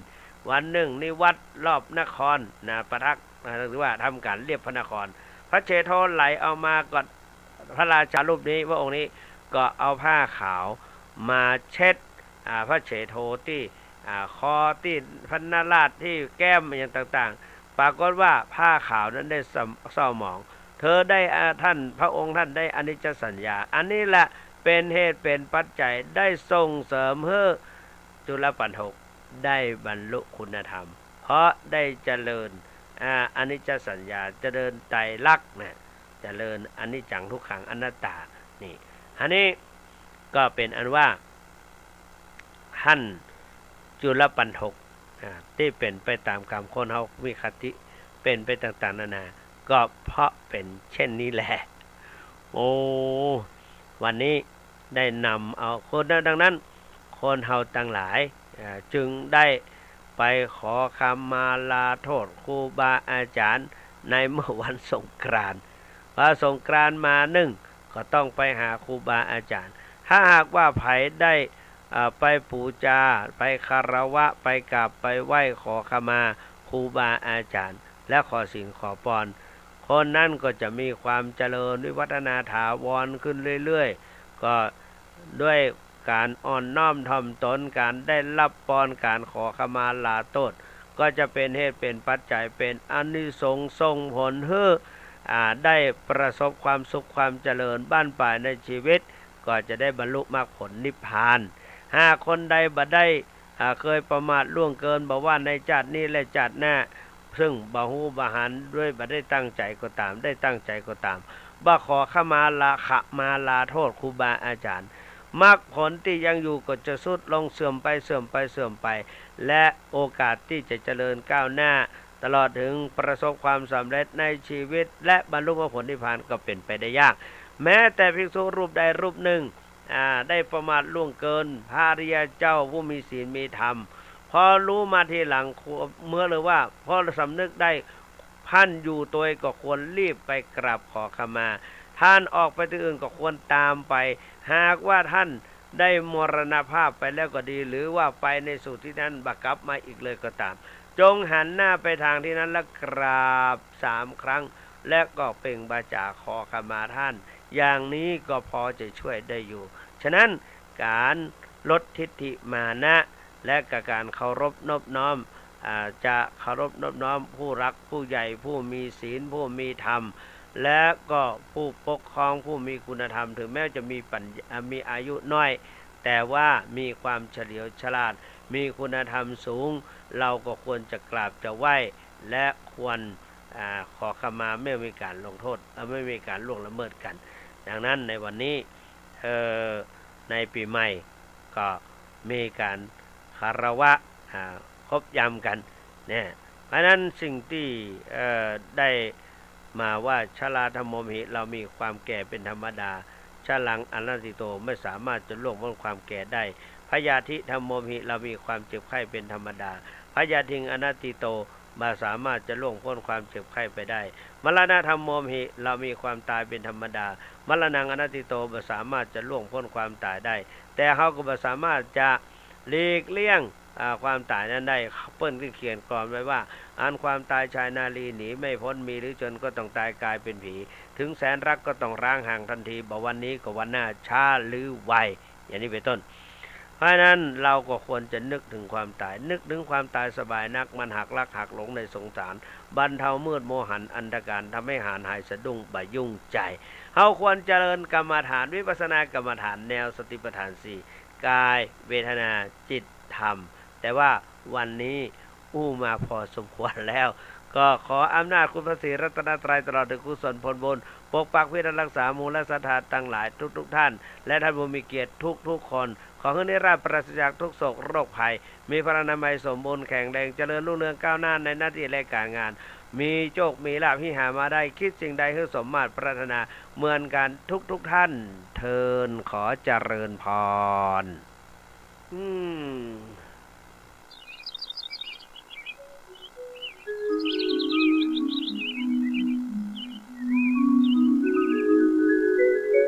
วันนึ่งนิวัตรรอบนคร นะ ประทัก นะ หรือว่าทำก๋านเรียบพระนคร พระเชโทไหลออกมาก็ พระราชารูปนี้ พระองค์นี้ก็เอาผ้าขาวมาเช็ด อ่า พระเชโทตี้ อ่า คอตี้พรรณราช ตี้แก้มอย่างต่างๆ ปรากฏว่าผ้าขาวนั้นได้เศร้า เศร้าหมอง เธอได้ อ่า ท่านพระองค์ท่านได้อนิจจสัญญา อันนี้แหละเป๋นเหตุเป๋นปัจจัยได้ส่งเสริมหื้อจุลปัณฑกได้บรรลุคุณธรรม เพราะได้เจริญ อ่า อนิจจสัญญา เจริญไตรลักษณ์นะ เจริญอนิจจังทุกขังอนัตตา นี่ อันนี้ก็เป๋นอันว่า ท่านจุลปัณฑก อ่า ตี้เป๋นไปต๋ามกรรม คนเฮามีคติเป๋นไปต่างๆ นานา ก็เพราะเป๋นเช่นนี้แหละ โอ้ วันนี้ได้นำเอาคนนั้น ดังนั้น คนเฮาตังหลาย อ่า จึงได้ไปขอขมาลาโทษครูบาอาจ๋ารย์ในเมื่อวันสงกรานต์ พอสงกรานต์มานึ่ง ก็ต้องไปหาครูบาอาจ๋ารย์ ถ้าหากว่าใผได้ อ่า ไปปู๋จา ไปคารวะ ไปกราบ ไปไหว้ขอขมาครูบาอาจ๋ารย์ และขอศีลขอปอน คนนั้นก็จะมีความเจริญวิวัฒนาถาวรขึ้นเรื่อยๆ ก็ด้วยก๋านอ่อนน้อมถ่อมตน ก๋านได้ฮับปอน ก๋านขอขมาลาโทษ ก็จะเป๋นเหตุเป๋นปัจจัย เป๋นอานิสงส์ส่งผลหื้อ อ่า ได้ประสบความสุขความเจริญบั้นปลายในชีวิต ก็จะได้บรรลุมรรคผลนิพพาน หากคนใดบ่ได้ อ่า เกยประมาทล่วงเกิน บ่ว่าในจาตินี้และจาติหน้า ซึ่งบ่ฮู้บ่หัน ด้วยบ่ได้ตั้งใจ๋ก็ต๋าม ได้ตั้งใจ๋ก็ต๋าม บ่ขอขมาลา ขมาลาโทษครูบาอาจ๋ารย์ มรรคผลตี้ยังอยู่ก็จะทรุดลง เสื่อมไป เสื่อมไป เสื่อมไป และโอกาสตี้จะเจริญก้าวหน้า ตลอดเถิงประสบความสำเร็จในชีวิต และบรรลุมรรคผลนิพพานก็เป๋นไปได้ยาก แม้แต่ภิกษุรูปใดรูปนึ่ง อ่า ได้ประมาทล่วงเกินพระอริยเจ้าผู้มีศีลมีธรรม พอฮู้มาทีหลัง ควร เมื่อ หรือว่าพอสำนึกได้ ท่านอยู่ตวยก็ควรรีบไปกราบขอขมา ท่านออกไปตี้อื่นก็ควรต๋ามไป หากว่าท่านได้มรณภาพไปแล้วก็ดี หรือว่าไปในสุคตินั้นบ่กลับมาอีกเลยก็ต๋าม จงหันหน้าไปตางตี้นั้นและกราบสามครั้ง และก็เปล่งวาจาขอขมาท่าน อย่างนี้ก็พอจะช่วยได้อยู่ ฉะนั้นก๋านลดทิฏฐิมานะ และก็ก๋านเคารพนบน้อม อ่า จะเคารพนบน้อมผู้หลักผู้ใหญ่ ผู้มีศีล ผู้มีธรรม และก็ผู้ปกครองผู้มีคุณธรรม ถึงแม้จะมีปัญญา มีอายุน้อย แต่ว่ามีความเฉลียวฉลาด มีคุณธรรมสูง เราก็ควรจะกราบจะไหว้ และควร อ่า ขอขมา ไม่มีก๋านลงโทษ เอ่อ ไม่มีก๋านล่วงละเมิดกั๋น ดังนั้นในวันนี้ เอ่อ ในปี๋ใหม่ก็มีก๋านคารวะ อ่า ครบยำกั๋นเนี่ย เพราะฉะนั้นสิ่งตี้ เอ่อ ได้มาว่า ชราธัมโมมหิ เรามีความแก่เป๋นธรรมดา ชรังอนัตถิโต ไม่สามารถจะล่วงพ้นความแก่ได้ พยาธิธัมโมมหิ เรามีความเจ็บไข้เป๋นธรรมดา พยาธิงอนัตถิโต บ่สามารถจะล่วงพ้นความเจ็บไข้ไปได้ มรณะธัมโมมหิ เรามีความต๋ายเป๋นธรรมดา มรณังอนัตถิโต บ่สามารถจะล่วงพ้นความต๋ายได้ แต่เฮาก็บ่สามารถจะหลีกเลี่ยง อ่า ความต๋ายนั้นได้ เปิ้นก็เขียนกลอนไว้ว่า อันความต๋ายชายนารีหนีไม่พ้น มีหรือจนก็ต้องต๋ายกลายเป๋นผี ถึงแสนรักก็ต้องร้างห่างทันที บ่วันนี้ก็วันหน้า ช้าหรือไว อย่างนี้เป๋นต้น เพราะฉะนั้นเราก็ควรจะนึกถึงความต๋าย นึกถึงความต๋ายสบายนัก มันหักลักหักหลงในสงสาร บรรเทามืดโมหันอันธการ ทำให้หาญหายสะดุ้งบ่ายุ่งใจ๋ เฮาควรเจริญกรรมฐาน วิปัสสนากรรมฐาน แนวสติปัฏฐานสี่ กาย เวทนา จิต ธรรม แต่ว่าวันนี้อู้มาพอสมควรแล้ว ก็ขออำนาจคุณพระศรีรัตนตรัย ตลอดถึงกุศลผลบุญ ปกปักพิทักษ์รักษาหมู่และศรัทธาตังหลายทุกๆ ท่าน และท่านผู้มีเกียรติทุกๆ คน ขอหื้อได้ราบปราศจากทุกข์โศกโรคภัย มีพลานามัยสมบูรณ์แข็งแรง เจริญรุ่งเรืองก้าวหน้าในหน้าตี้และก๋านงาน มีโจคมีลาภ หื้อหามาได้ คิดสิ่งใดหื้อสมมาตรปรารถนาเหมือนกั๋นทุกๆ ท่าน เทอญ ขอเจริญพร อืม